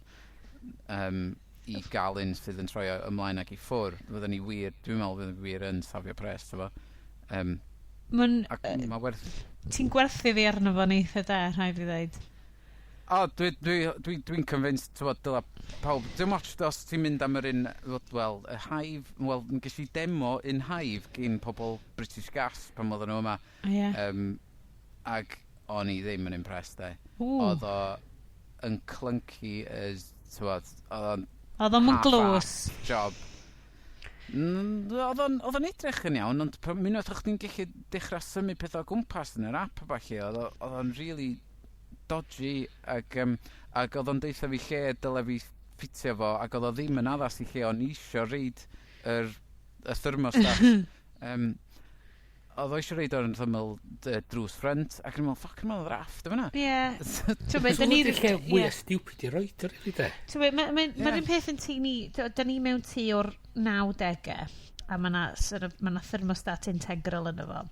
i gael un sydd yn troi o ymlaen ac i ffwr, fydden ni wir, dwi'n meddwl fydden ni wir yn safio pres, t'bo. Mae'n, ac mae werth. Ti'n gwerthu fi arno fo'n eitha da, rhaid fi ddweud. O, dwi convinced, t'bod, dyla pawb. Dim ots os ti'n mynd am yr un, wel, y Hive, wel, ges i demo un Hive gyn pobl British Gas pan oedden nhw yma. Ac o'n i ddim yn impressed, de. Ww. Oedd o yn clunky as, t'bod, oedd o'n Oedd o'n glos. Half-assed job. Oedd o'n edrych yn iawn, ond pan unwaith o'ch chdi'n gallu dechrau symud pethau o gwmpas yn yr app a ballu, oedd o'n really dodgy ac oedd o'n deutha fi lle dyle fi ffitio fo ac oedd o ddim yn addas i lle o'n i isio reid y thermostat. Oedd o eisiau reid o'r ymyl drws ffrynt ac yn meddwl, "Fuck, yn meddwl drafft yma." Ie. Ti'n So da ni hwn 'di'r lle mwyaf stupid i roid o, really, de. Ti'n gwbod, ma un peth yn tŷ ni, da ni mewn tŷ o'r 90au, a mae yna sort of, ma' 'na thermostat integral yno fo.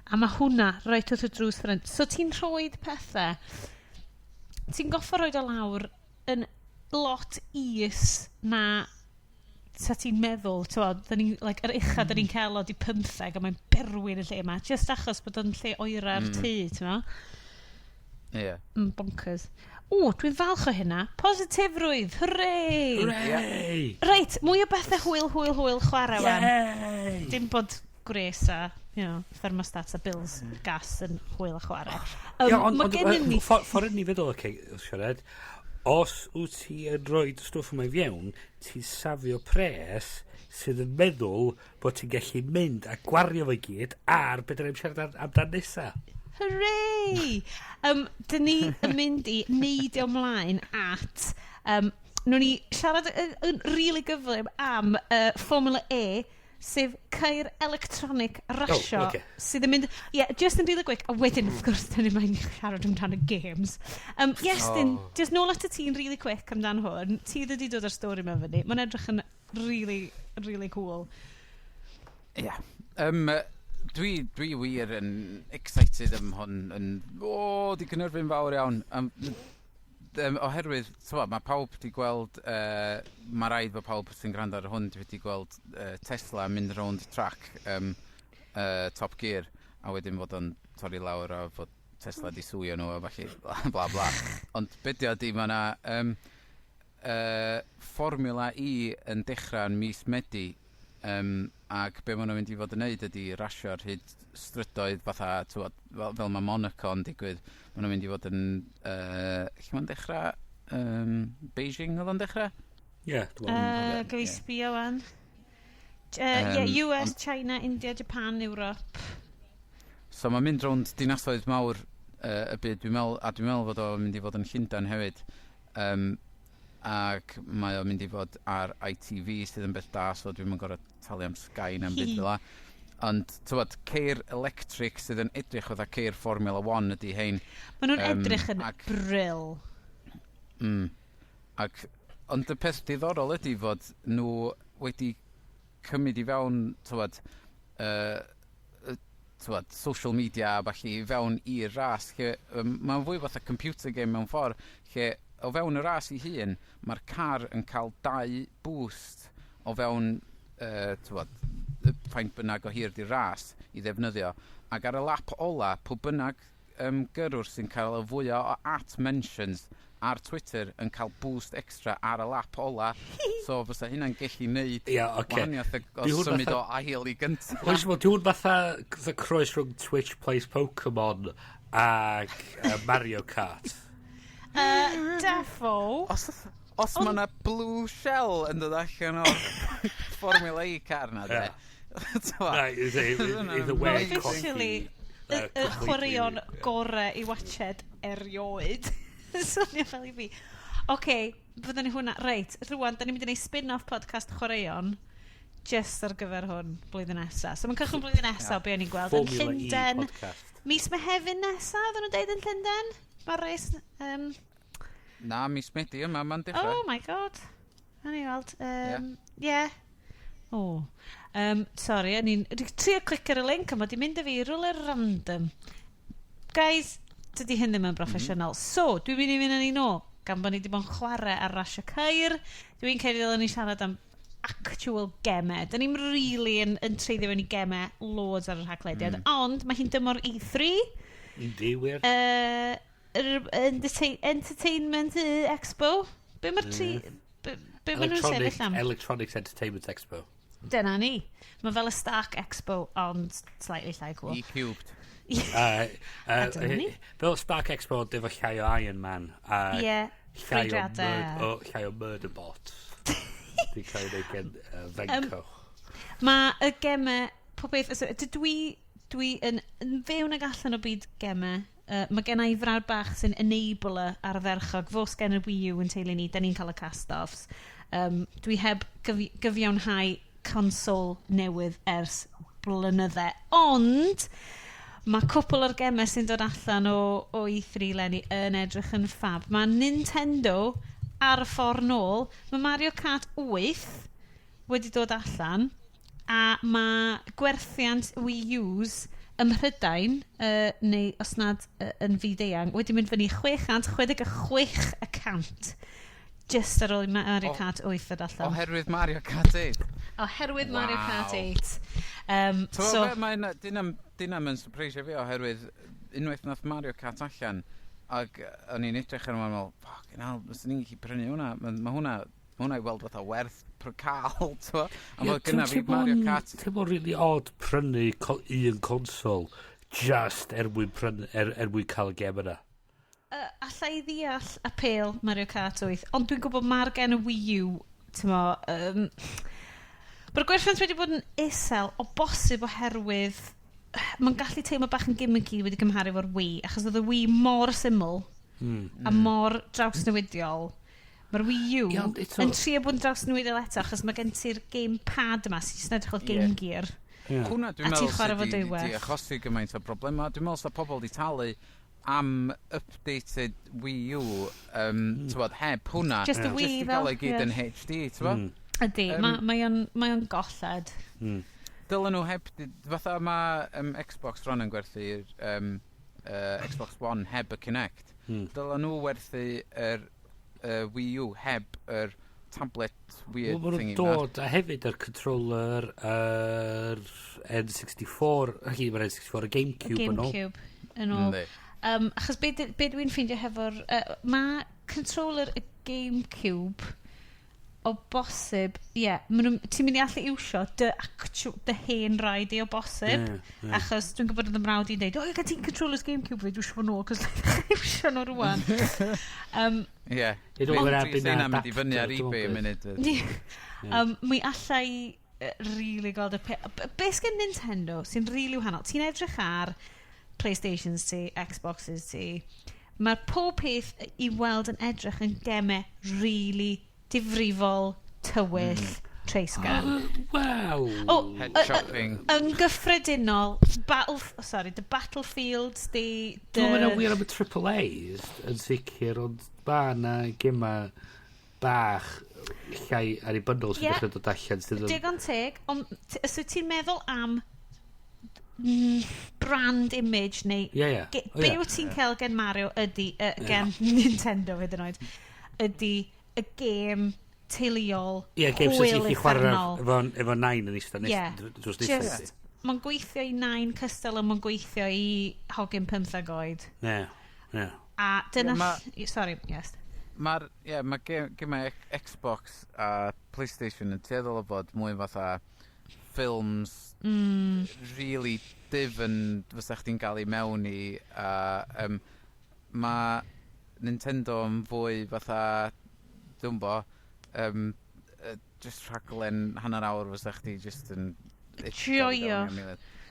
A mae hwnna reit wrth y drws ffrynt. So ti'n rhoi pethau, ti'n goffo roid o lawr yn lot is na sa ti'n meddwl, ti'n da ni, like, yr ucha da ni'n cael o di 15 a mae'n berwyn y lle yma, just achos bod o'n lle oera'r tŷ, ti'n mo? Ie. Bonkers. O, dwi'n falch o hynna. Positifrwydd, hooray! Hooray! Reit, mwy o bethau hwyl, hwyl, hwyl chwarae wan. Yay! Dim bod gwres a, thermostat a bills gas yn hwyl a chwarae. Ie, ond, Mae ond, gennym ni ffordd ni feddwl, oce, siarad, os wyt ti yn rhoi stwff yma i fewn, ti'n safio pres sydd yn meddwl bod ti'n gallu mynd a gwario fo i gyd ar beth ydym siarad amdan nesa. Hooray! Dyn ni yn mynd i neidio ymlaen at. Nw'n ni siarad yn really gyflym am Formula E, sef ceir electronic rasio Oh, ocê. sydd yn mynd. Ie, yeah, just yn really quick, a wedyn, wrth gwrs, dyn ni'n mynd i siarad amdano games. Iestyn, Oh. just nôl at y ti'n really quick amdan hwn. Ti wedi dod â'r stori yma fyny. Mae'n edrych yn really, really cool. Ie. Dwi wir yn excited am hwn. Yn, o, di cynhyrfu'n fawr iawn. Oherwydd, t'mod, mae pawb di gweld, mae rhaid bod pawb sy'n gwrando ar hwn wedi gweld Tesla yn mynd rownd track Top Gear, a wedyn fod o'n torri lawr a fod Tesla di sueio nhw a falle, bla bla bla. Ond be di o di, mae yna Formula E yn dechrau yn mis Medi, ac be maen nhw'n mynd i fod yn neud ydy rasio ar hyd strydoedd fatha, t'wod, fel mae Monaco yn digwydd. Maen nhw'n mynd i fod yn, lle mae'n dechrau? Beijing oedd o'n dechrau? Ie, dwi'n meddwl. Gael i sbio wan. Yeah, US, China, India, Japan, Europe. So mae'n mynd rownd dinasoedd mawr y byd, dwi'n meddwl, a dwi'n meddwl fod o'n mynd i fod yn Llundain hefyd. Ac mae o'n mynd i fod ar ITV sydd yn beth da, so dwi'n mynd gorfod talu am Sky na'n byd fel 'a. Ond, t'wod, ceir electric sydd yn edrych fatha ceir Formula 1 ydy hein. Maen nhw'n edrych yn brill. Ac, ond y peth diddorol ydy fod nhw wedi cymryd i fewn, t'wod, t'wod, social media a ballu i fewn i'r ras, lle mae'n fwy fatha computer game mewn ffordd, lle o fewn y ras i hun, mae'r car yn cael dau boost o fewn, tywod, faint bynnag o hir di'r ras i ddefnyddio. Ac ar y lap ola, pwy bynnag gyrrwr sy'n cael y fwyaf o at mentions ar Twitter yn cael boost extra ar y lap ola. So fysa hynna'n gallu neud wahaniaeth o symud o ail i gyntaf. Oes, wel, di hwn fatha the croes rhwng Twitch Plays Pokemon ac Mario Kart. Defo. Os mae yna blue shell yn dod allan o Formula E car na, de. Na, either way, Officially, y chwaraeon gore i watched erioed. Swnio fel i fi. Oce, okay, fyddwn ni hwnna. Reit, rwan, da ni'n mynd i wneud spin-off podcast chwaraeon just ar gyfer hwn blwyddyn nesa. So mae'n cychwyn blwyddyn nesa o be o'n i'n gweld yn Formula E Llundain. Podcast. Mis Mehefin nesa, oedden nhw'n deud yn Llundain? Mae'r res. Na, mis Medi yma, mae'n dechrau. Oh my God. O'n i weld. Yeah. Oh. Sorry, o'n i'n trio clic ar y link a mae di mynd â fi i rywle random. Guys, dydy hyn ddim yn broffesiynol. So, dwi'n mynd i fynd â ni nôl, gan bod ni wedi bod yn chwarae ar rasio ceir. Dwi'n credu ddylen ni siarad am actual gemau. Da ni'n really yn treiddio fewn i gemau loads ar y rhaglediad. Ond mae hi'n dymor E3. Yndi, wir. Yr Entertainment Expo. Be mae'r tri? Be maen nhw'n sefyll am? Electronics Entertainment Expo. Dyna ni. Mae fel y Stark Expo, ond slightly llai cool. E-cubed. A dyna ni. Fel Spark Expo, ond efo llai o Iron Man. A Ie, llai o, ffrwydriadau. llai o murder bot. Dwi'n cael ei wneud gen Venco. Mae y gemau, pob beth, so, dwi yn fewn ag allan o byd gemau. Mae gen i frawd bach sy'n enabler ardderchog. Fos gen y Wii U yn teulu ni, da ni'n cael y cast-offs. Dwi heb gyfiawnhau consol newydd ers blynydde. Ond mae cwpl o'r gemau sy'n dod allan o E3 leni yn edrych yn fab. Mae Nintendo ar y ffordd nôl. Mae Mario Kart 8 wedi dod allan a mae gwerthiant Wii U's ym Mhrydain, neu os nad yn fyd-eang, wedi mynd fyny 666% just ar ôl i Mario Kart 8 ddod allan. Oherwydd Mario Kart 8. Oherwydd Mario Kart 8. So, be, mae'n, dyna'm yn surprise fi oherwydd unwaith nath Mario Kart allan ac o'n i'n edrych ar hwnna yn meddwl, "Fucking hell, fyswn i'n gallu prynu hwnna. Ma hwnna i weld fatha werth cael," t'mo'? A Ie, fod gynna fi Mario Kart. Teimlo'n really odd prynu un consol just er mwyn prynu, er mwyn cael y gem yna. Alla i ddeall apêl Mario Kart 8, ond dwi'n gwybod mae'r gen y Wii U, ti'n mo, mae'r gwerthiant wedi bod yn isel o bosib oherwydd mae'n gallu teimlo bach yn gimmicky wedi cymharu efo'r Wii, achos oedd y Wii mor syml a mor drawsnewidiol. Mae'r Wii U Ie, ond eto- yn trio bod yn drawsnewidiol eto, achos mae gen ti'r gamepad yma sy'n jyst yn edrych fel Game Gear. Hwna dwi'n A ti'n meddwl chwarae sydd fo di dwywaith. di achosi gymaint o problemau. Dwi'n meddwl sa pobl di talu am updated Wii U, mm, heb hwnna. Just y Wii Just i gael fel, ei gyd yn HD, ti'n Ydy, mae o'n golled. Dylen nhw heb, fatha mae Xbox rwan yn gwerthu'r Xbox One heb y Kinect. Dylen nhw werthu yr Wii U heb yr tablet weird Wel, maen thingy nhw'n 'ma. dod a hefyd yr controller yr N64, hyn mae'r N64 y GameCube yn ôl. GameCube yn ôl. Yndi. Achos be dwi'n ffeindio hefo'r... Mae controller y GameCube o bosib, ie, yeah, ti'n mynd i allu iwsio dy, actual, dy hen rai di o bosib. Ie, ie. Achos dwi'n gwybod oedd y mrawd i'n deud, "O, gen ti'n controllers GameCube fi, dwi eisiau fo nôl, cos iwsio nhw rwan." Ie. Hyd yn oed Mae erbyn pris mynd i fyny ar adapter, dwi'n eBay yn meddwl. munud. Mi allai really gweld y peth. Be sgen Nintendo sy'n really wahanol? Ti'n edrych ar PlayStations ti, Xboxes ti, mae'r pob peth i weld yn edrych yn gemau really difrifol, tywyll, treisgar. Wel. O, Head chopping. Yn gyffredinol, Battle, oh, sorry, the Battlefields, the Dwi'n meddwl wir am y Triple A's yn sicr, ond ma na gema bach llai annibynnol sy'n dechrau dod allan sydd yn Digon teg, ond os wyt ti'n meddwl am brand image neu Ie, ie. be O, ie. wyt ti'n cael gen Mario ydy, gen Nintendo hyd yn oed. ydy y gêm teuluol. Ie, gêm sy'n ti'n chwarae efo nain yn eistedd drws nesaf. Mae'n gweithio i nain cystal a mae'n gweithio i hogyn 15 oed. Ie, ie. A dyna... Sorry, yes. Mae'r, ie, mae gemau Xbox a PlayStation yn tueddol o fod mwy fatha ffilms really difn fysa chdi'n gael i mewn i, a mae Nintendo yn fwy fatha, dwi'n bo, just rhaglen hanner awr fysa chdi just yn joio.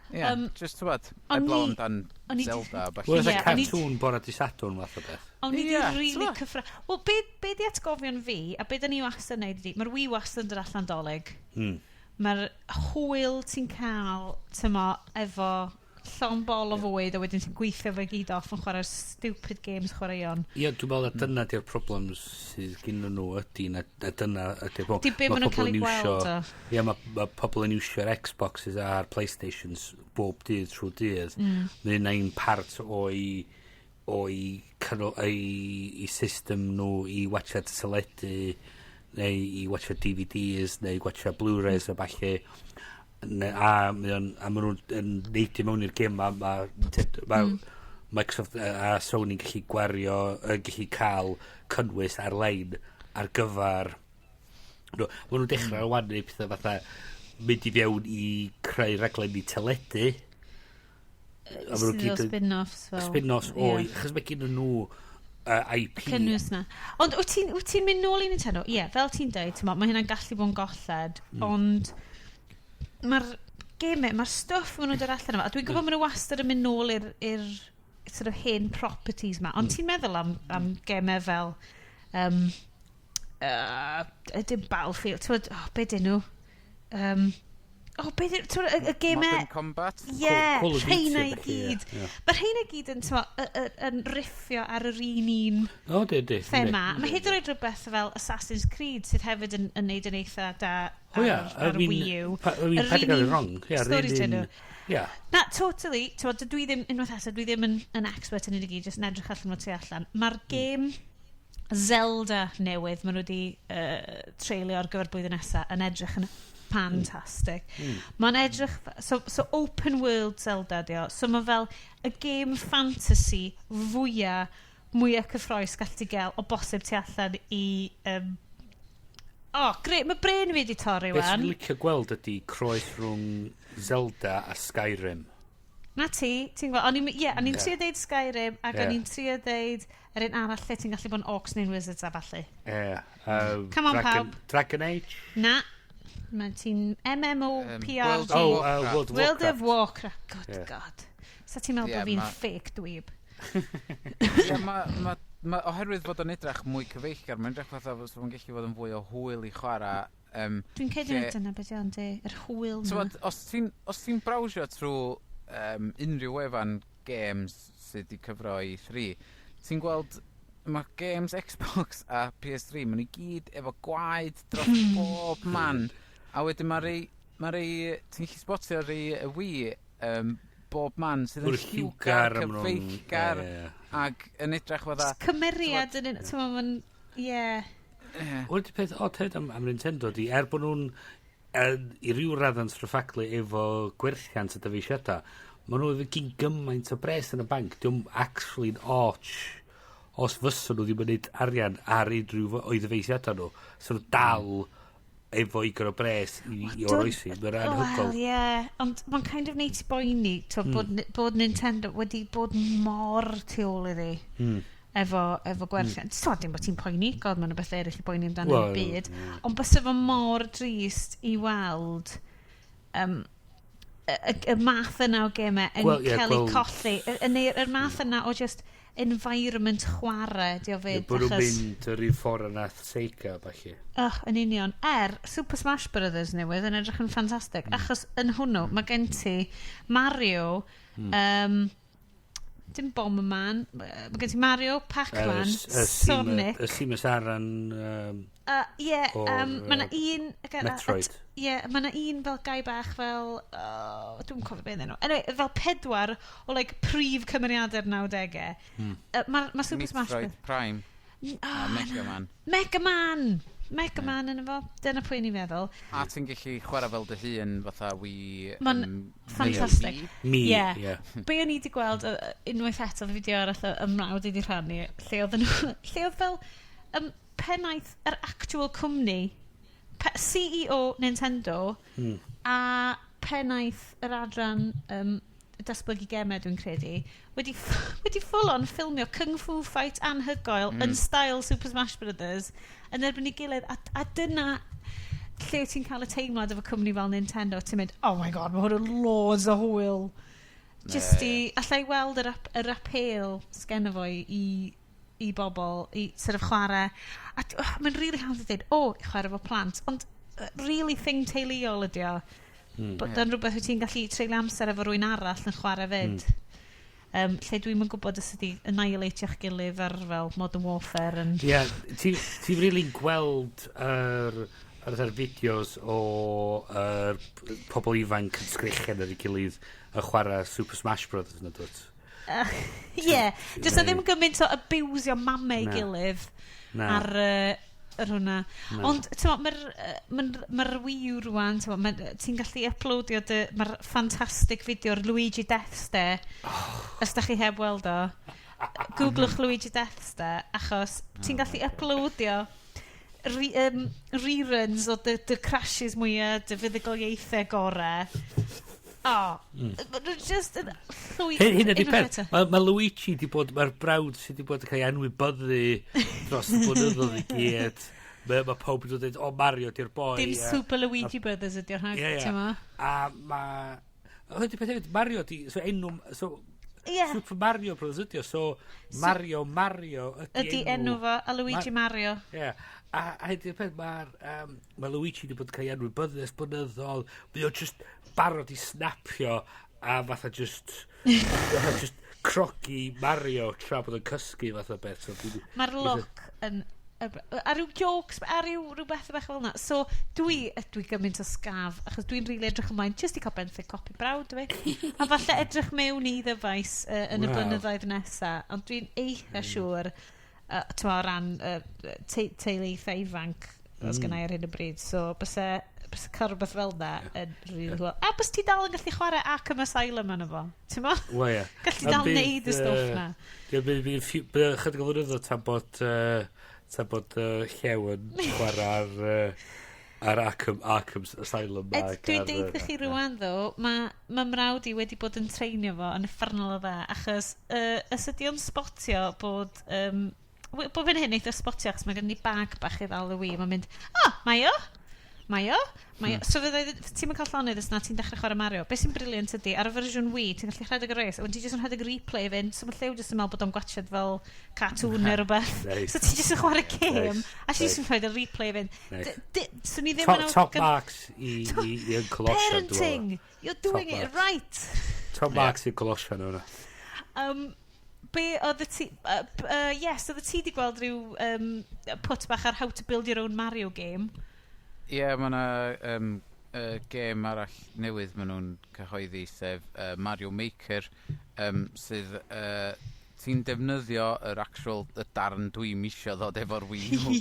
Ie, just t'wbod, eblaw amdan Zelda a ballu. Wel, cartoon bora di Sadwrn fath o beth. O'n i di really cyffro. Wel, be di atgofion fi, a be da ni wastad yn neud ydi, mae'r Wii wastad yn dod allan Dolig. Mae'r hwyl ti'n cael, tymo, efo llon bol o fwyd, a wedyn ti'n gweithio fe gyd off yn chwarae'r stupid games chwaraeon. Ie, dwi'n meddwl na dyna di'r problem sydd gen nhw ydy, na dyna ydy'r problem. Di be maen nhw'n cael ei gweld o. Ie, mae pobl yn iwsio'r Xboxes a'r Playstations bob dydd trwy dydd. Mae'n un part o'i o'i i system nhw i watchad teledu neu i watchad DVDs neu i watchad Blu-rays a ballu. A maen nhw'n neidio mewn i'r gêm a mae Microsoft a Sony'n gallu gwario, yn gallu cael cynnwys ar-lein ar gyfer maen nhw'n dechrau wan neu pethau fatha mynd i fewn i creu raglenni teledu. A maen nhw gyd spin-offs fel. Spin-offs o, achos mae gen nhw IP. Cynnwys na. Ond wyt ti'n mynd nôl i Nintendo? Ie, yeah, fel ti'n dweud, mae hynna'n gallu bod yn golled, ond mae'r gemau, mae'r stwff maen nhw'n dod allan yma, a dwi'n gwybod maen nhw wastad yn mynd nôl i'r sort of hen properties ma, ond ti'n meddwl am gemau fel dim Battlefield, ti'n meddwl, oh, be dyn nhw? Be dyn nhw? Y gemau... Modern Combat? Ie, rheina i gyd. Mae rheina i gyd yn, yn riffio ar yr un thema. Mae hyd yn oed rhywbeth fel Assassin's Creed sydd hefyd yn neud yn eitha da ar Wii U. I mean, paid â gael wrong. Story dyn nhw. Na, totally. Dwi ddim, unwaith eto, dwi ddim yn expert yn hyn i gyd, jyst yn edrych allan o tu allan. Mae'r gêm Zelda newydd, maen nhw wedi treulio ar gyfer blwyddyn nesaf, yn edrych yn fantastic. Mae'n edrych, so open world Zelda di o. So mae fel y game fantasy fwyaf cyffroes gall ti gael o bosib tu allan i... great, mae brain fi wedi torri wan. Beth sy'n licio gweld ydy croes rhwng Zelda a Skyrim. Na ti, ti'n gweld, o'n i'n trio deud Skyrim ac o'n i'n trio deud yr un arall lle ti'n gallu bod yn orcs neu'n wizards a ballu. Ie. Come on, pawb. Dragon Age? Na. Mae ti'n MMOPRG. World of Warcraft. Good God. Sa ti'n meddwl bod fi'n fake dweeb? Ie, mae oherwydd fod o'n edrych mwy cyfeillgar, mae'n edrych fatha fod o'n gallu fod yn fwy o hwyl i chwarae. Dwi'n credu na dyna beth iawn, di, yr hwyl na. Os ti'n browsio trwy unrhyw wefan games sydd wedi cyfro i 3, ti'n gweld mae games Xbox a PS3, maen nhw i gyd efo gwaed dros bob man. A wedyn mae rei, ti'n gallu spotio rei y Wii bob man sydd yn lliwgar, cyfeillgar, ac yn edrych fatha... Cymeriad yn un, ti'n meddwl, ie. Wel, di peth od hefyd am Nintendo di, er bod nhw'n i ryw raddau'n stryffaglu efo gwerthiant y dyfeisiadau, maen nhw efo gyn gymaint o bres yn y banc, diw'm actually'n och os fysa nhw ddim yn neud arian ar unrhyw o'i ddyfeisiadau nhw. So nhw dal efo igon o bres i oroesi. Mae'n anhygoel. Wel, ie. Ond mae'n kind of neud ti boeni, bod Nintendo wedi bod mor tu ôl iddi. Efo gwerthiant. So, dim bod ti'n poeni, god, mae'n beth eraill i boeni amdano yn y byd. Ond bysa fo mor drist i weld y math yna o gemau yn cael ei colli. Neu'r math yna o just environment chwarae, di o fyd. Bod nhw'n mynd yr un ffordd yna Sega, falle. Oh, yn union. Super Smash Brothers newydd yn edrych yn ffantastig. Achos yn hwnnw, mae gen ti Mario, dim Bomberman, mae gen ti Mario, Pac-Man, Sonic. Y Samus Aran... Ie, mae yna un... Metroid. Ie, mae yna un fel gai bach fel... Dwi'n cofio beth enw. Anyway, fel 4 o like, prif cymeriadau'r 90au. Mae Super Smash Bros. Metroid Prime. Oh, Mega Man. Mega Man! Mega Man yn efo. Dyna pwy ni'n feddwl. A ti'n gallu chwarae fel dy hun fatha Wii. Ma'n ffantastig. Mi, Ie. ie. Be o'n i wedi gweld unwaith eto, fideo arall y mrawd i wedi rhannu, lle oedd nhw, lle oedd fel pennaeth yr actual cwmni, CEO Nintendo, a pennaeth yr adran datblygu gemau, dwi'n credu, wedi full on ffilmio Kung Fu fight anhygoel yn style Super Smash Brothers yn erbyn ei gilydd, a dyna lle ti'n cael y teimlad efo cwmni fel Nintendo, ti'n mynd, "Oh my God, mae hwn yn loads o hwyl." Just i, allai weld yr apêl sgenno fo i bobl, i sort of chwarae. A oh, mae'n really hawdd i ddweud, o, i chwarae efo plant, ond really thing teuluol ydi o. Bod yn rhywbeth wyt ti'n gallu treulio amser efo rywun arall yn chwarae fyd. Lle dwi'm yn gwybod os ydi annihilateio'ch gilydd ar fel Modern Warfare yn. Ie, ti really'n gweld yr fideos o yr pobl ifanc yn sgrechian ar ei gilydd yn chwarae Super Smash Brothers yn dod. Ie, yeah, does na ddim gymaint o abusio mamau Na. gilydd Na. ar yr hwnna. Ond, ti'n mae'r ma Wii U rwan, t'mo, ti'n gallu uploadio dy, mae'r ffantastig fideo'r Luigi Death Stare, os da chi heb weld o. Googlwch Luigi Death Stare, achos ti'n gallu uploadio reruns o dy crashes mwyaf, dy fuddugoliaethau gorau. Oh, mm. Just yn llwy. Hyn ydi unwaith peth. eto. Mae Luigi di bod, mae'r brawd sydd di bod yn cael ei anwybyddu dros y blynyddoedd i gyd. Mae pawb yn dod, "O, Mario di'r boi." Dim Super Luigi Brothers ydy'r rhag, Ie. ti'n mo? A mae... Hyn ydi peth hefyd, Mario di... So enw... So, Super Mario Brothers ydi o, so Mario ydi Ydy enw fo, a Luigi Mario. Ie. A hyn ydi'r peth, mae'r ma Luigi di bod yn cael ei anwybyddu ers blynyddoedd. Mae o just barod i snapio a fatha just crogi Mario tra bod yn cysgu fatha beth. So, Mae'r look yn... A ryw jokes, a ryw rhywbeth bach fel yna. So, dwi gymaint o scaf, achos dwi'n rili edrych ymlaen just i cael benthyg copi brawd fi. A falle edrych mewn i ddyfais yn y blynyddoedd nesa. Ond dwi'n eitha siŵr, t'mo, o ran teulu eitha ifanc os gynna i ar hyn o bryd. So, byse cael rhywbeth fel na yn rili hwyl. A bys ti dal yn gallu chwarae Arkham Asylum yna fo? Ti'n mo? Wel, ie. Gallu A dal neud y stwff na. Ie, bydd chydig o flynyddoedd tan bod Llew yn chwarae ar Arkham Asylum. Ed, ac dwi'n ar, deud chi rwan ddo, mae mrawd i wedi bod yn treinio fo yn uffernol o dda, achos os ydi o'n spotio bod... Bob yn hyn eitha spotio, achos mae gen i bag bach i ddal y Wii, mae'n mynd, "Oh, mae o, mae o, mae o." So fyddai, ti'n cael llonydd os na ti'n dechrau chwarae Mario. Be sy'n brilliant ydy, ar y fersiwn Wii, ti'n gallu rhedeg y race, a wedyn ti jyst yn rhedeg replay fynd, so mae Llew jyst yn meddwl bod o'n gwatchad fel cartoon neu rhywbeth. Nice. So ti jyst yn chwarae game, a ti jyst yn rhedeg replay fynd. Nice. So ni ddim Top, yn top marks i Uncle Osian. Parenting! You're doing Top it marks. right! Top marks i Uncle Osian o'na. Be oedd y ti... Yes, oedd y ti di gweld rhyw put bach ar how to build your own Mario game. Ie, yeah, mae yna gêm arall newydd maen nhw'n cyhoeddi, sef Mario Maker, sydd ti'n defnyddio yr actual y darn dwi'n misio ddod efo'r Wii U,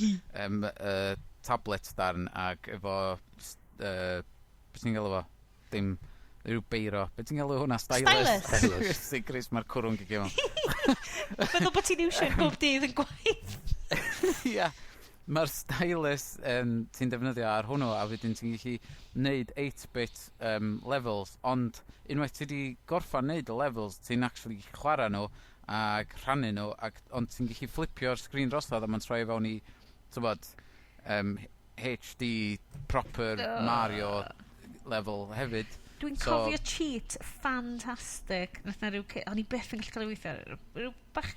tablet darn, ac efo, beth ti'n galw fo? Dim, rhyw beiro. Beth ti'n galw hwnna? Stylus. Stylus. Si, Chris, mae'r cwrw'n gigio mewn. Feddwl bod ti'n iwsio bob dydd yn gwaith. Ia. Mae'r stylus ti'n defnyddio ar hwnnw a wedyn ti'n gallu neud 8-bit levels, ond unwaith ti wedi gorffan neud y levels, ti'n actually chwarae nhw ac rhannu nhw, ac, ond ti'n gallu flipio'r sgrin drosodd a mae'n troi fewn i, t'bod, HD proper Mario level hefyd. Dwi'n cofio cheat ffantastig. Nath na ryw... O'n i byth yn gallu cael ei weithio. Rhyw bach...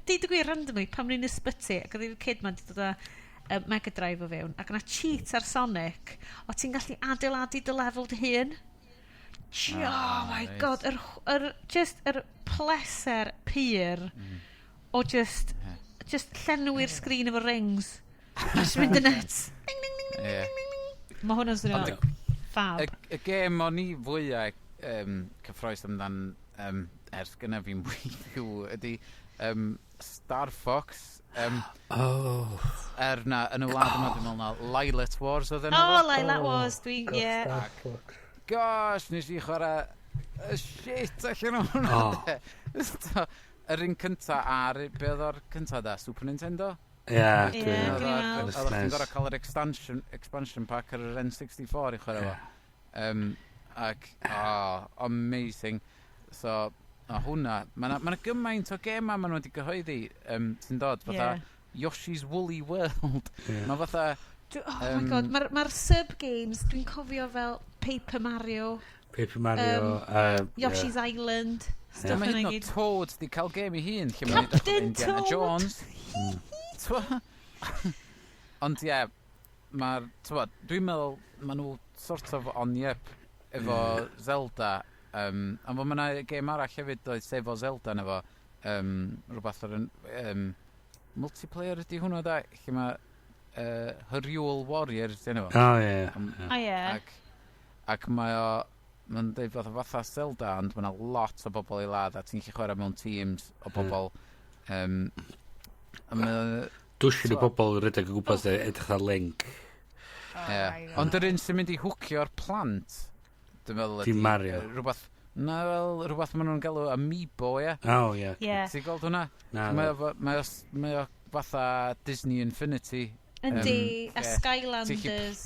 Deud y gwir randomly, pan o'n i'n ysbyty, ac oedd rhyw kid ma'n di dod â Mega Drive o fewn, ac yna cheat ar Sonic, o ti'n gallu adeiladu dy lefel dy hun. Oh my God, just yr pleser pur o just llenwi'r sgrin efo rings. Just mynd yn nuts. Ding, ding, ding, ding, ding, ding, ding. Mae hwnna'n swnio Ond fab. Y gêm o'n i fwyaf cyffroes amdan ers gyna fi'n Wii U ydy Star Fox. Oh. Er na, yn y wlad yma, dwi'n meddwl na Lylat Wars oedd enw Oh, fo. Lylat Wars, dwi'n, ie. Star Fox. Gosh, nes i chwarae y shit allan o hwnna. Oh. De. So, yr un cynta ar, be oedd o'r cynta da? Super Nintendo? Ie, Ie, dwi'n dwi'n Oedd meddwl. Oeddech chi'n gorfod cael yr expansion pack ar yr N64 i chwarae fo. Ac, oh, amazing. So, o hwnna, mae yna ma gymaint o gema maen nhw wedi gyhoeddi sy'n dod, fatha Yoshi's Woolly World. Mae fatha, Oh my God, mae'r ma sub-games, dwi'n cofio fel Paper Mario, Paper Mario. Yoshi's Island, stuff Mae hyd yna yn oed gyd. Toad di cael gêm ei hun, lle mae'n Captain Indiana Toad! Jones. T'mo? Ond ie, mae'r, t'mod, dwi'n meddwl maen nhw sort of on the up efo Zelda. Ond mae yna gêm arall hefyd oedd sef o Zelda na fo. Rhywbeth ar yn multiplayer ydy hwnnw da, lle mae Hyrule Warriors di enw fo. O, ie. O ie. Ac mae o, mae'n deud fatha Zelda, ond mae yna lot o bobl i ladd, a ti'n gallu chwarae mewn teams o bobl. A mae, Dwsin o bobl yn rhedeg o gwmpas e, edrych ar Link. Ie. Ond yr un sy'n mynd i hwcio'r plant, dwi'n meddwl Dim ydi, Mario. Rhywbeth, na fel, rhywbeth maen nhw'n galw Amiibo, ie. O, ie. Ie. Ti'n gweld hwnna? Na, Mae na. o, mae o fatha Disney Infinity. Yndi, a Ie. Skylanders.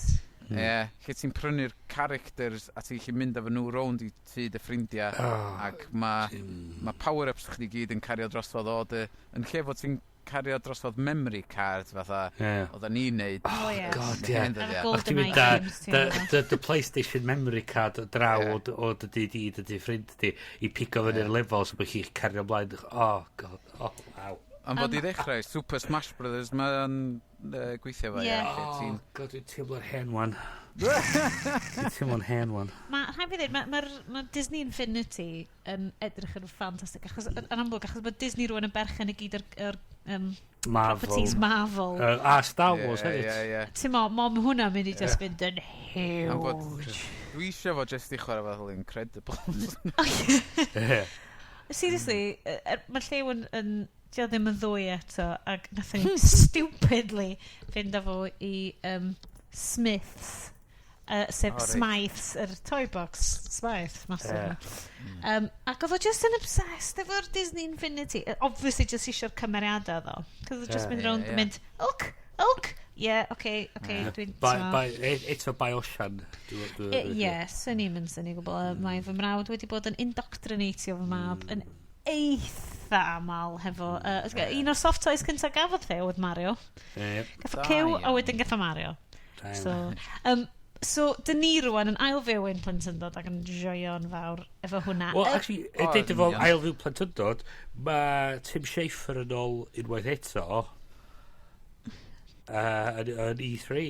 Ie, lle ti'n prynu'r characters a ti'n gallu mynd efo nhw rownd i tŷ dy ffrindiau. Oh, Ac mae ma power-ups chdi gyd yn cario drosodd o dy... Yn lle fod ti'n cario drosodd memory card fatha oedden ni'n neud. Oh, ie. God, yn ie. hen Ar ddyddiau. O'ch ti'n GoldenEye mynd da, games, ti'n dy, meddwl. dy PlayStation memory card draw o dy dy di, dy dy ffrind di, i pigo fyny'r lefel so bod chi'n cario ymlaen. Oh, God. Oh, wow. Ond fod i ddechrau, Super Smash Brothers, mae'n gweithio fo, ie. Ie. Lle Oh, God, dwi'n teimlo'r hen wan. Dwi'n teimlo'n hen wan. Mae, rhaid fi ddweud, mae'r ma Disney Infinity yn edrych yn ffantastig, achos, yn amlwg, achos bod Disney rwan yn berchen i gyd yr Marvel. properties Marvel. A Star Wars Ie, hefyd. Ie. Ti'n mo, mom hwnna mynd i just fynd yn Am fod- huge. Dwi eisiau fo jyst i chwarae fel Incredibles. Ie. Seriously, mae Llew yn dio ddim yn 2 eto, ac nathon ni stupidly fynd â fo i Smiths, sef O, reit. Smythes, yr toy box Smythe, massive. Ie. Ac oedd o just yn obsessed efo'r Disney Infinity. Obviously, just eisiau'r cymeriadau ddo. Cos oedd o just mynd rownd yn mynd, "Look, look, yeah, okay, dwi'n By, t'mo." eto by Osian. Ie, swn i'n mynd syni gwbl. Mae fy mrawd wedi bod yn indoctrinatio fy mab yn eitha aml hefo... Un o'r soft toys cyntaf gafodd fe oedd Mario. Gath o Da Cyw a iawn. wedyn gath o Mario. So, dyn ni rwan yn ailfyw ein plentyndod ac yn joio'n fawr efo hwnna. Wel, actually, O, deud efo yn union. ailfyw plentyndod, mae Tim Schafer yn ôl unwaith eto yn E3.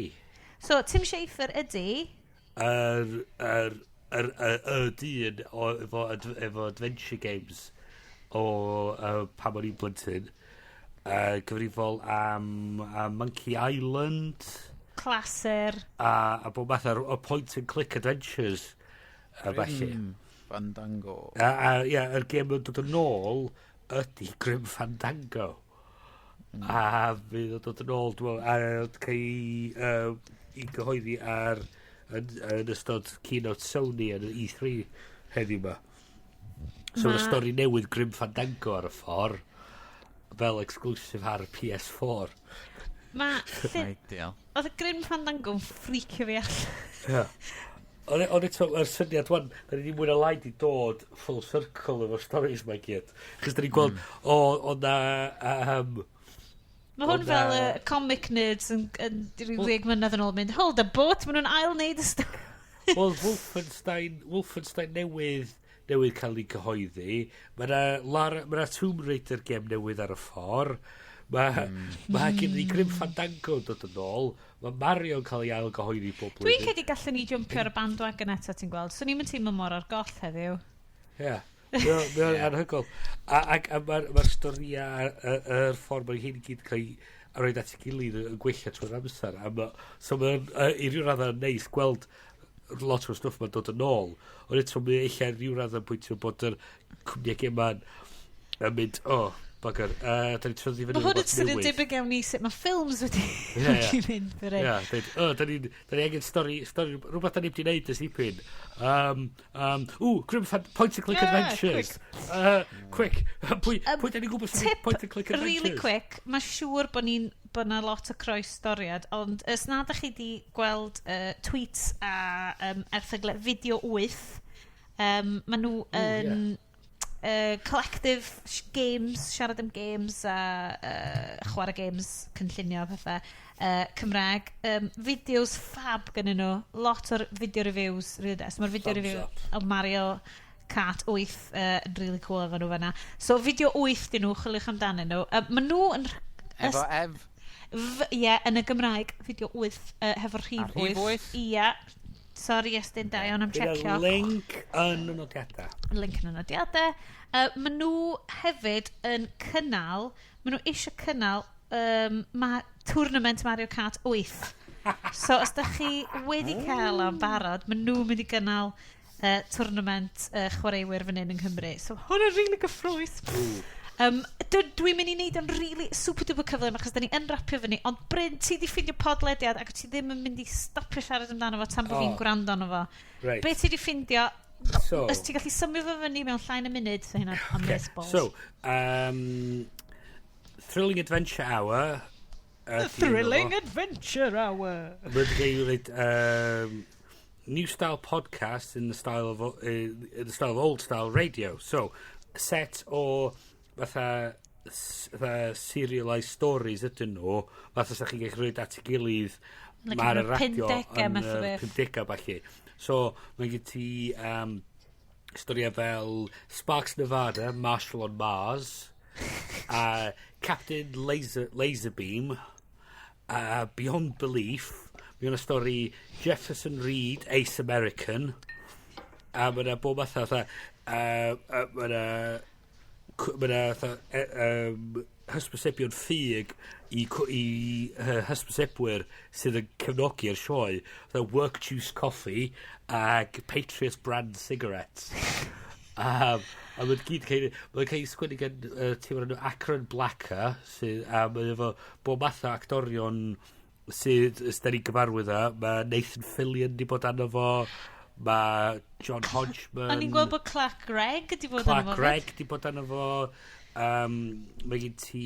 So, Tim Schafer ydy Yr y dyn efo adventure games o pan o'n i'n blentyn. Gyfrifol am Monkey Island Clasur. a bob math o point and click adventures a falle. Grim Fandango. A ia, yr gêm yn dod yn ôl ydy Grim Fandango. A fydd o'n dod yn ôl, dwi'n meddwl, a cael ei gyhoeddi yn ystod keynote Sony yn y E3 heddiw yma. So mae'r stori newydd Grim Fandango ar y ffordd fel exclusive ar PS4. Mae... Ideal. Oedd y Grim Fandango'n ffricio fi allan. Yeah. Ond eto, yr syniad wan, da ni ddim mwy na lai di dod full circle efo'r stories ma i gyd. Chos da ni'n gweld, o na, Mae hwn Ond, fel y comic nerds yn rhyw 10 mlynedd yn ôl mynd, "Hold the boat, maen nhw'n ail wneud y stori." Wel, Wolfenstein newydd cael ei cyhoeddi. Mae na, Lara, ma na Tomb Raider game newydd ar y ffordd. Mae ma gen i Grim Fandango yn dod yn ôl. Mae Mario yn cael ei ail gyhoeddi bob Dwi'n blwyddyn. credu gallwn ni jumpio ar y bandwagon eto, ti'n gweld. Swn i'n teimlo mor ar goll heddiw. Ie. Mae o'n anhygoel. A mae'r ma storia, yr ffordd mae hyn i gyd cael ei a roed at ei gilydd yn gwella trwy'r amser. So mae'n i ryw raddau neis gweld lot o'r stwff ma'n dod yn ôl. Ond eto mae eich ryw raddau pwyntio bod yr cwmni gema'n yn mynd, oh, Bugger, da ni trwyddi fyny Mae hwn yn rhywbeth swnio'n newydd. debyg iawn i sut mae ffilms wedi Ie, ie. wedi mynd för hyn. Ia, dweud, o, da ni angen stori, rhywbeth da ni wedi wneud ys dipyn. Ww, Grim Fan, Point and Click Yeah, Adventures. Quick. Pwy da ni'n gwybod sy'n Tip Point and Click Adventures? really quick, mae siŵr bod ni'n bod na lot o croes storiad, ond os na da chi di gweld tweets a erthygle fideo 8, maen nhw yn collective games, siarad am games a chwarae games, cynllunio a pethau Cymraeg. Fideos fab gynnyn nhw, lot o'r video reviews, really da. So mae'r video Thumbs review up. o Mario Kart 8 yn really cool efo nhw fanna. So fideo 8 dyn nhw, chwiliwch amdanyn nhw. Maen nhw yn Efo Ef. Ie, yn y Gymraeg, fideo 8, hefo'r rhif A rhif 8. wyth? Ie. Sorry, Estyn, da iawn am Bydd y checio. link yn y nodiadau. Link yn y nodiadau. Maen nhw hefyd yn cynnal, maen nhw eisiau cynnal ma tournament Mario Kart 8. So, os da chi wedi cael o'n barod, maen nhw'n mynd i gynnal tournament chwaraewyr fan hyn yng Nghymru. So, hwnna'n really gyffrous. Dwi'n mynd i wneud o'n really super duper cyflym achos da ni yn rapio fyny, ond Bryn, ti di ffindio podlediad ac ti ddim yn mynd i stopio siarad amdano fo tan bod O. fi'n gwrando arno fo. Right. Be ti di ffindio? So, Os ti'n gallu symud fo fyny mewn llai na munud, so hynna'n okay. amazeballs. So, Thrilling Adventure Hour. Thrilling Adventure Hour. Mae'n gael new style podcast in the style of old style radio. So, set o fatha serialised stories ydyn nhw, fatha sa chi'n gallu rhoi at ei gilydd Like ar yn y y radio 50au yn math o yr beth. 50au falle. So, mae gen ti storiau fel Sparks Nevada, Marshall on Mars, Captain Laserbeam, Beyond Belief, mae yna stori Jefferson Reed, Ace American, a mae yna bob math o fatha, mae yna fatha, hysbysebion ffug i hysbysebwyr sydd yn cefnogi'r sioe, fatha Work Juice Coffee ag Patriot Brand Cigarettes. A mae'n gyd cael, mae'n cael ei sgwennu gan tîm o'r enw Akron Blacker, sydd, a mae efo bob math o actorion sydd da ni gyfarwydd â. Mae Nathan Fillion di bod arno fo, mae John Hodgman. O'n i'n gweld bod Clark Gregg di bod Clark arno fo. Gregg di bod arno fo. Mae gen ti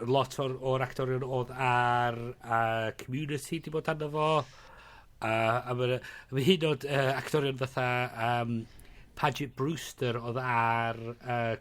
lot o'r actorion oedd ar Community di bod arno fo. A mae hyd yn oed actorion fatha Paget Brewster oedd ar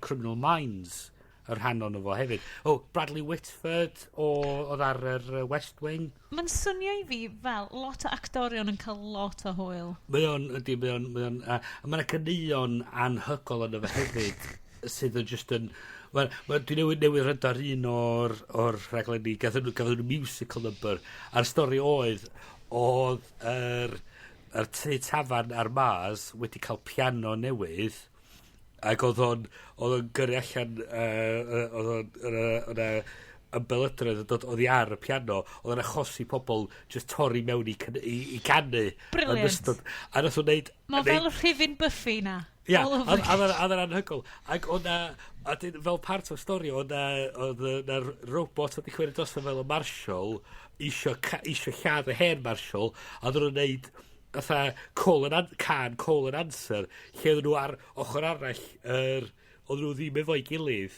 Criminal Minds yr rhan ono fo hefyd. Oh, Bradley Whitford oedd ar yr West Wing. Mae'n swnio i fi fel lot o actorion yn cael lot o hwyl. Mae o'n, ydy, mae o'n, a mae yna caneuon anhygol yno fo hefyd, sydd yn just yn, dwi newydd rando ar un o'r rhaglenni, gath nhw musical number, a'r stori oedd yr tŷ tafarn ar Mars wedi cael piano newydd, ac oedd o'n gyrru allan, oedd o'n, oedd o'n ymbelydredd yn dod oddi ar y piano, oedd o'n achosi pobl just torri mewn i canu. Yn Brilliant. ystod, a nath o'n neud Mae fel rhifyn Buffy na. Ia, All over a oedd o'n anhygoel. Ac oedd na, a dyn, fel part o'r stori, oedd na robot oedd i chwarae drosto fel y Marshall, isio lladd y hen Marshall, a oedden nhw'n neud fatha call and answer, lle oedden nhw ar ochr arall, oedden nhw ddim efo'i gilydd.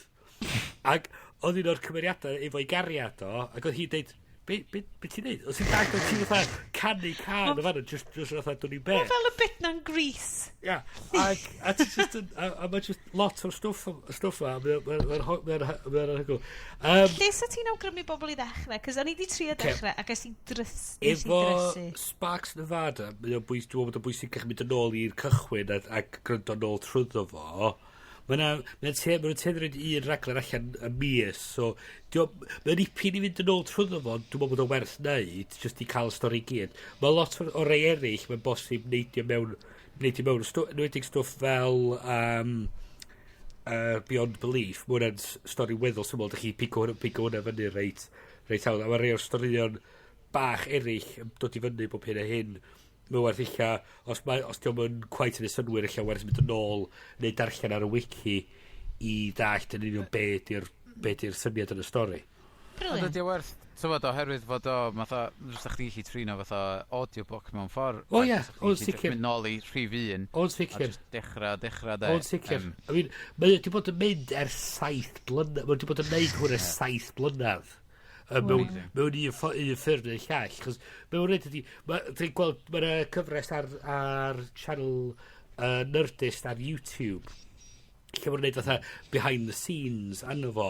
Ac oedd un o'r cymeriadau efo'i gariad o, ac oedd hi'n deud, Be ti'n neud? Oedd ti'n dag oedd ti'n fatha canu can o fanna, just fatha dwn i'n be. Mae fel y bit na'n Grease. Ia, ac a ti just yn, a mae just lot o'r stwff ma, mae'n anhygoel. Lle sa ti'n awgrymu bobl i ddechrau? Cos o'n i di trio dechrau ac es i nes i Efo drysu. Sparks Nevada, mae o'n bwys, dwi'n meddwl bod o'n bwysig mynd yn ôl i'r cychwyn a gwrando yn ôl trwyddo fo. Mae nhw'n tueddu roid un raglen allan y mis, so mae'n ipyn i fynd yn ôl trwyddo fo, dwi'n meddwl bod o'n werth neud, just i cael y stori i gyd. Mae lot o rei eraill, mae'n bosib neidio mewn, enwedig stwff fel Beyond Belief, mae hwnna'n stori weddol syml, dych chi pigo hwnna fyny reit hawdd. A mae rhai o'r storïon bach eraill yn dod i fyny bob hyn a hyn. Mae'n werth illa, os dio'm yn quite yn y synnwyr, illa werth mynd yn ôl neu darllen ar y wiki. i ddallt yn union be di'r be di'r syniad yn y stori. Ond Brilliant. ydy o werth, tywod, oherwydd fod o, fatha, fysa chdi gallu trin o fatha audiobook mewn ffordd. O, ie, Fysa chdi o'n gallu jyst sicr. Mynd nôl i rhif un. O'n A sicr. just dechrau, dechrau, de. O'n sicr. I mean, mae wedi bod yn mynd ers 7 blynedd. Mae wedi bod yn neud hwn ers 7 blynedd. Mewn un ffurf neu'r llall. Chos mewn rhaid ydi... Dwi'n gweld, mae'n cyfres ar channel Nerdist ar YouTube lle maen nhw'n neud fatha behind the scenes arno fo.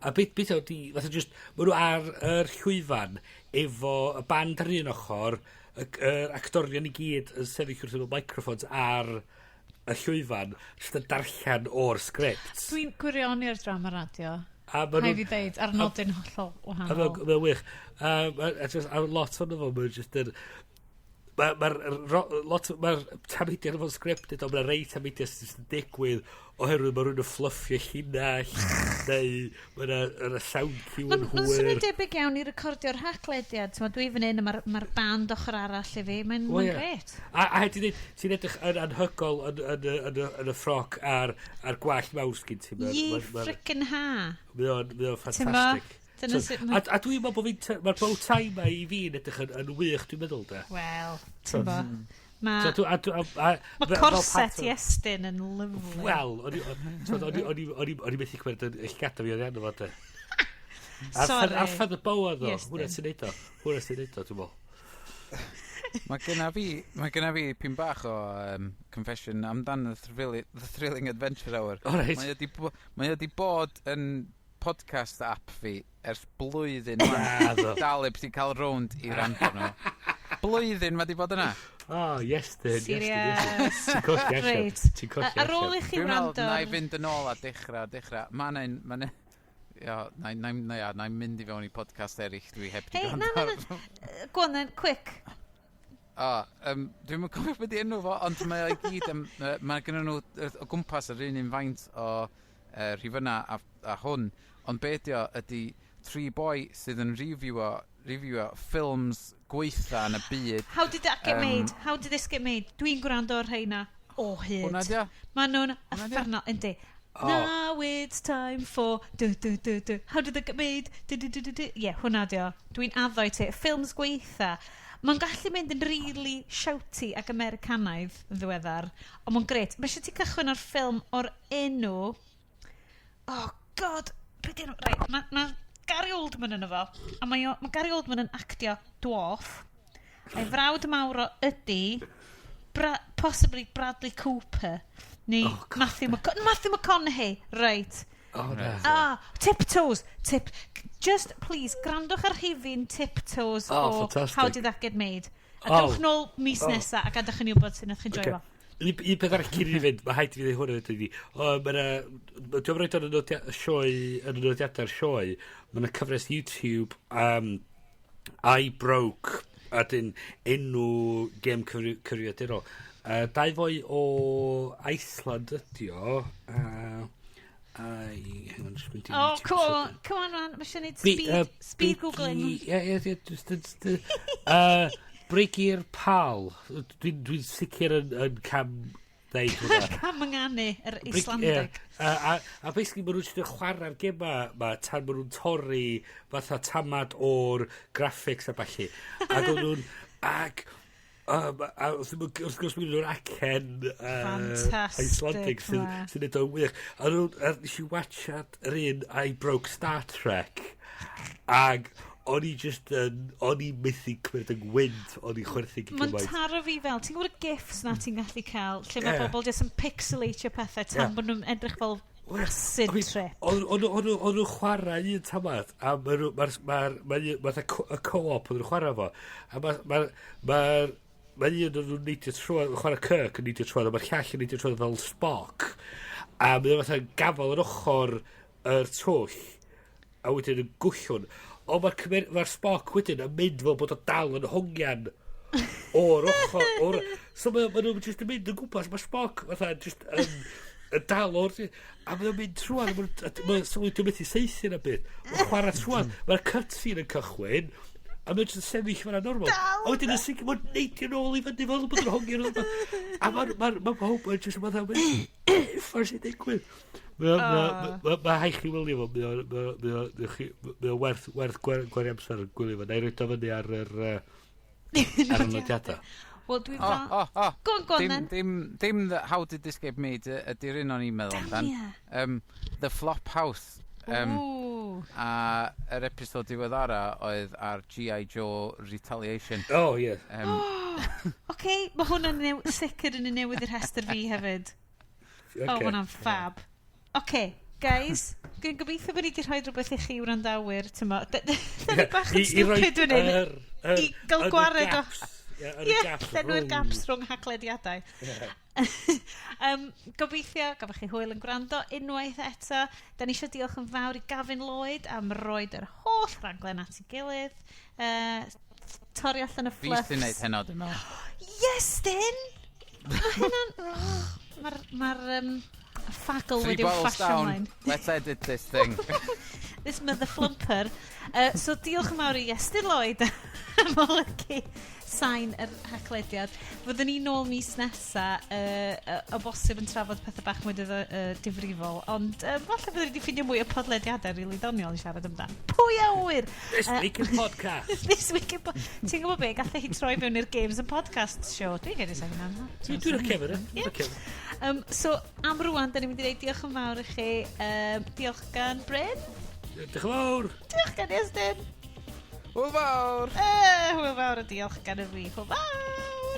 A beth ydi, fatha just, maen nhw ar yr llwyfan efo y band ar un ochr, yr actorion i gyd yn sefyll wrth efo microphones ar y llwyfan, jyst yn darllen o'r sgript. Dwi'n gwirioni ar drama radio. A ma' Rhaid nhw'n fi ddeud, ar nodyn hollol A wahanol. mae'n wych. A lot o'n fo, mae'n just yn... Mae'r ma lot, mae'r tameidiau efo'n scripted, ond mae'na rei tameidiau sy'n jyst yn digwydd oherwydd mae rhywun yn fluffio llinell, neu mae'na ma sound cue yn Mae'n ma swnio'n hwyr. debyg iawn i recordio'r Haclediad. T'mo, dwi fan hyn a mae'r ma band ochr arall i fi. Mae'n O, ma ie. gret. A hefyd i ddweud, ti'n edrych yn anhygol yn y ffroc a'r gwallt mawr sgyn ti. Ye frickin' ha. Mae o'n Ti'n bo? ffantastig. Dyna So, sut a dwi'n meddwl bod fi'n... Mae'r bow tie ma i fi'n edrych yn wych, dwi'n meddwl, de. Wel, ti'n bo. Mae So, ma fel corset part o- i Estyn yn lyfli. Wel, o'n i methu cymryd yn llgada fi oddi arno fo, de. Sorry. A'r feather boa, ddo. Iestyn. Hwna sy'n neud o. Hwna sy'n neud o, dwi'n meddwl. Mae genna fi pyn bach o confession amdan the Thrilling Adventure Hour. O, reit. Mae o 'di bod yn podcast app fi ers blwyddyn wan. Naddo. Dal heb 'di cael rownd i rando nhw. Blwyddyn mae 'di bod yna. Oh, Iestyn, Iestyn, Iestyn. Serious. Ti'n colli allan. Reit. Ti'n colli Ar ôl allan. i chi Dwi'n meddwl wrando na i fynd yn ôl a dechrau, dechrau. Mae 'na, ia, na i mynd i fewn i podcast eraill dwi heb di Hei, gwrando na, na, ar. na. Go on then, quick. O, dwi'm yn cofio beth di enw fo, ond mae o i gyd, mae gynnu nhw o gwmpas yr un faint o rhifyna a hwn, ond be ydi o ydi tri boi sydd yn reviewo ffilms gweitha yn y byd. How did that get made? How did this get made? Dwi'n gwrando ar rheina o hyd. Hwna di o? Maen nhw'n Hwnna 'di o? uffernol, yndi. Oh. Now it's time for do do do do. How did it get made? Do do do do do. Ie, yeah, hwnna di o. Dwi'n addo i ti. Ffilms gweitha. Mae'n gallu mynd yn really shouty ac Americanaidd yn ddiweddar, ond mae'n gret. Mae eisiau ti cychwyn ar ffilm o'r enw... Oh, God! Be di enw? Right, mae ma Gary Oldman yn efo, a mae Gary Oldman yn actio dwarf. A'i frawd mawr o ydy possibly Bradley Cooper neu Oh, God. Matthew McConaughey, right. Oh, na. Ah, Tiptoes. Tip. Just, please, grandwch ar rhifyn Tiptoes Oh, o fantastic. How Did That Get Made. A Oh. dewch nôl mis oh. nesa a gadwch i ni wybod sut nath chi joio fo. Un peth arall cyn i ni fynd, mae rhaid i fi ddweud hwnna ydy. O, mae 'na... Dwi'n rhaid yn y sioe, yn y nodiadau'r sioe, mae yna cyfres YouTube, I Broke, a dyn enw gêm cyfrifiadurol. Dau foi o Iceland ydi o. Hang on, just mynd i Oh, YouTube come on, sydyn. come on, man. Mae eisiau neud speed, speed googling. Ie, just, Birgir Pall. Dwi'n dwi sicr yn cam ddeud hwnna. Cam ynganu yr Islandeg. Islandeg. A basically maen nhw'n jyst yn chwarae'r gema ma tan maen nhw'n torri fatha tamad o'r graphics a ballu. Ac o'n nhw'n... Ac a wrth gwrs maen nhw'n acen Fantastic, Icelandic sy'n ma. sy'n neud o'n wych. A nes i watchad yr un I Broke Star Trek. Ag o'n i just yn... O'n i methu cymryd yng ngwynt, o'n i chwerthu gyd Mae'n gymaint. taro fi fel, ti'n gwybod y gifs na ti'n gallu cael, lle mae pobl jyst yn pixelatio pethau tan Ie. bod nhw'n edrych fel Wel, acid I mean, trip. O'n nhw'n chwarae un tamad, a ma' nhw- mae'r ma' y co-op o'n nhw'n chwarae fo, a mae'r ma, ma, ma un o'n nhw'n neidio trwy, chwarae Kirk yn neidio trwy, a mae'r llall yn neidio trwy fel Spock, a mae o fatha gafel yn ochr yr twll, a wedyn yn gwllwn. Ond mae'r ma Spock wedyn yn mynd fel bod o dal yn hongian o'r ochr. So ma nhw'n just yn mynd yn gwmpas. Mae Spock fatha just yn dal o'r... A mae o'n mynd trwad. Mae'n sylwi dwi'n methu saethu na beth. Mae'n chwarae trwad. Mae'r cutscene yn cychwyn. A mae'n just yn sefyll fan'na normal. Dal! A wedyn yn sicr mae'n neidio nôl i fyny fel bod yn hongian. A mae'r ma, ma pawb yn just yn fatha, uffar sy'n digwydd. Mae rhaid chi wylio fo, mae o werth gwario amser yn gwylio fo. Na i roid o fyny ar y nodiadau. Wel, dwi'n O, fel. o, o. Go on, go on Dim, then. dim the How Did This Get Made ydy'r un o'n i'n meddwl amdan. Damn. The Flop House. Ooh. A yr episod diweddara oedd ar G.I. Joe Retaliation. Oh, ie. Oce, mae hwnna'n sicr yn y newydd i'r rhestr fi hefyd. Okay. Oh, hwnna'n fab. Oce, guys, dwi'n gobeithio bod ni wedi rhoi rhywbeth i chi wrandawyr, ti'n mo. Da ni bach yn stupid fan hyn. I gael gwared Ie, Ie, llenwi'r gaps rhwng haglediadau. Gobeithio, gafoch chi hwyl yn gwrando unwaith eto. Da ni eisiau diolch yn fawr i Gavin Lloyd am roid yr holl raglen at ei gilydd. Torri allan y Fi fluffs. sy'n neud heno, dwi'n meddwl. Yes, dyn! Mae hynna'n... Oh, Mae'r ffagl Three wedi bottles ffasio down. ymlaen. Let's edit this thing. This mother flumper. So diolch yn fawr i Iestyn Lloyd am olygu sain yr haglediad. Fyddwn ni nôl mis nesa, o bosib yn trafod pethau bach mwy difrifol, ond falle byddwn ni wedi ffindio mwy o podlediadau rili doniol i siarad amdan. Pwy a wyr? This Week in Podcast. This Week in. Ti'n gwybod be? Gallai hi troi fewn i'r Games and Podcast show. Dwi'n credu sa hynna'n. Dwi'n oce efo Ie. hynna. So, am rwan, da ni'n mynd i ddeud diolch yn fawr i chi. Diolch gan Bryn. Diolch yn fawr. Diolch gan Iestyn. Hwyl fawr! Hwyl fawr a diolch gan y fi. Hwyl fawr!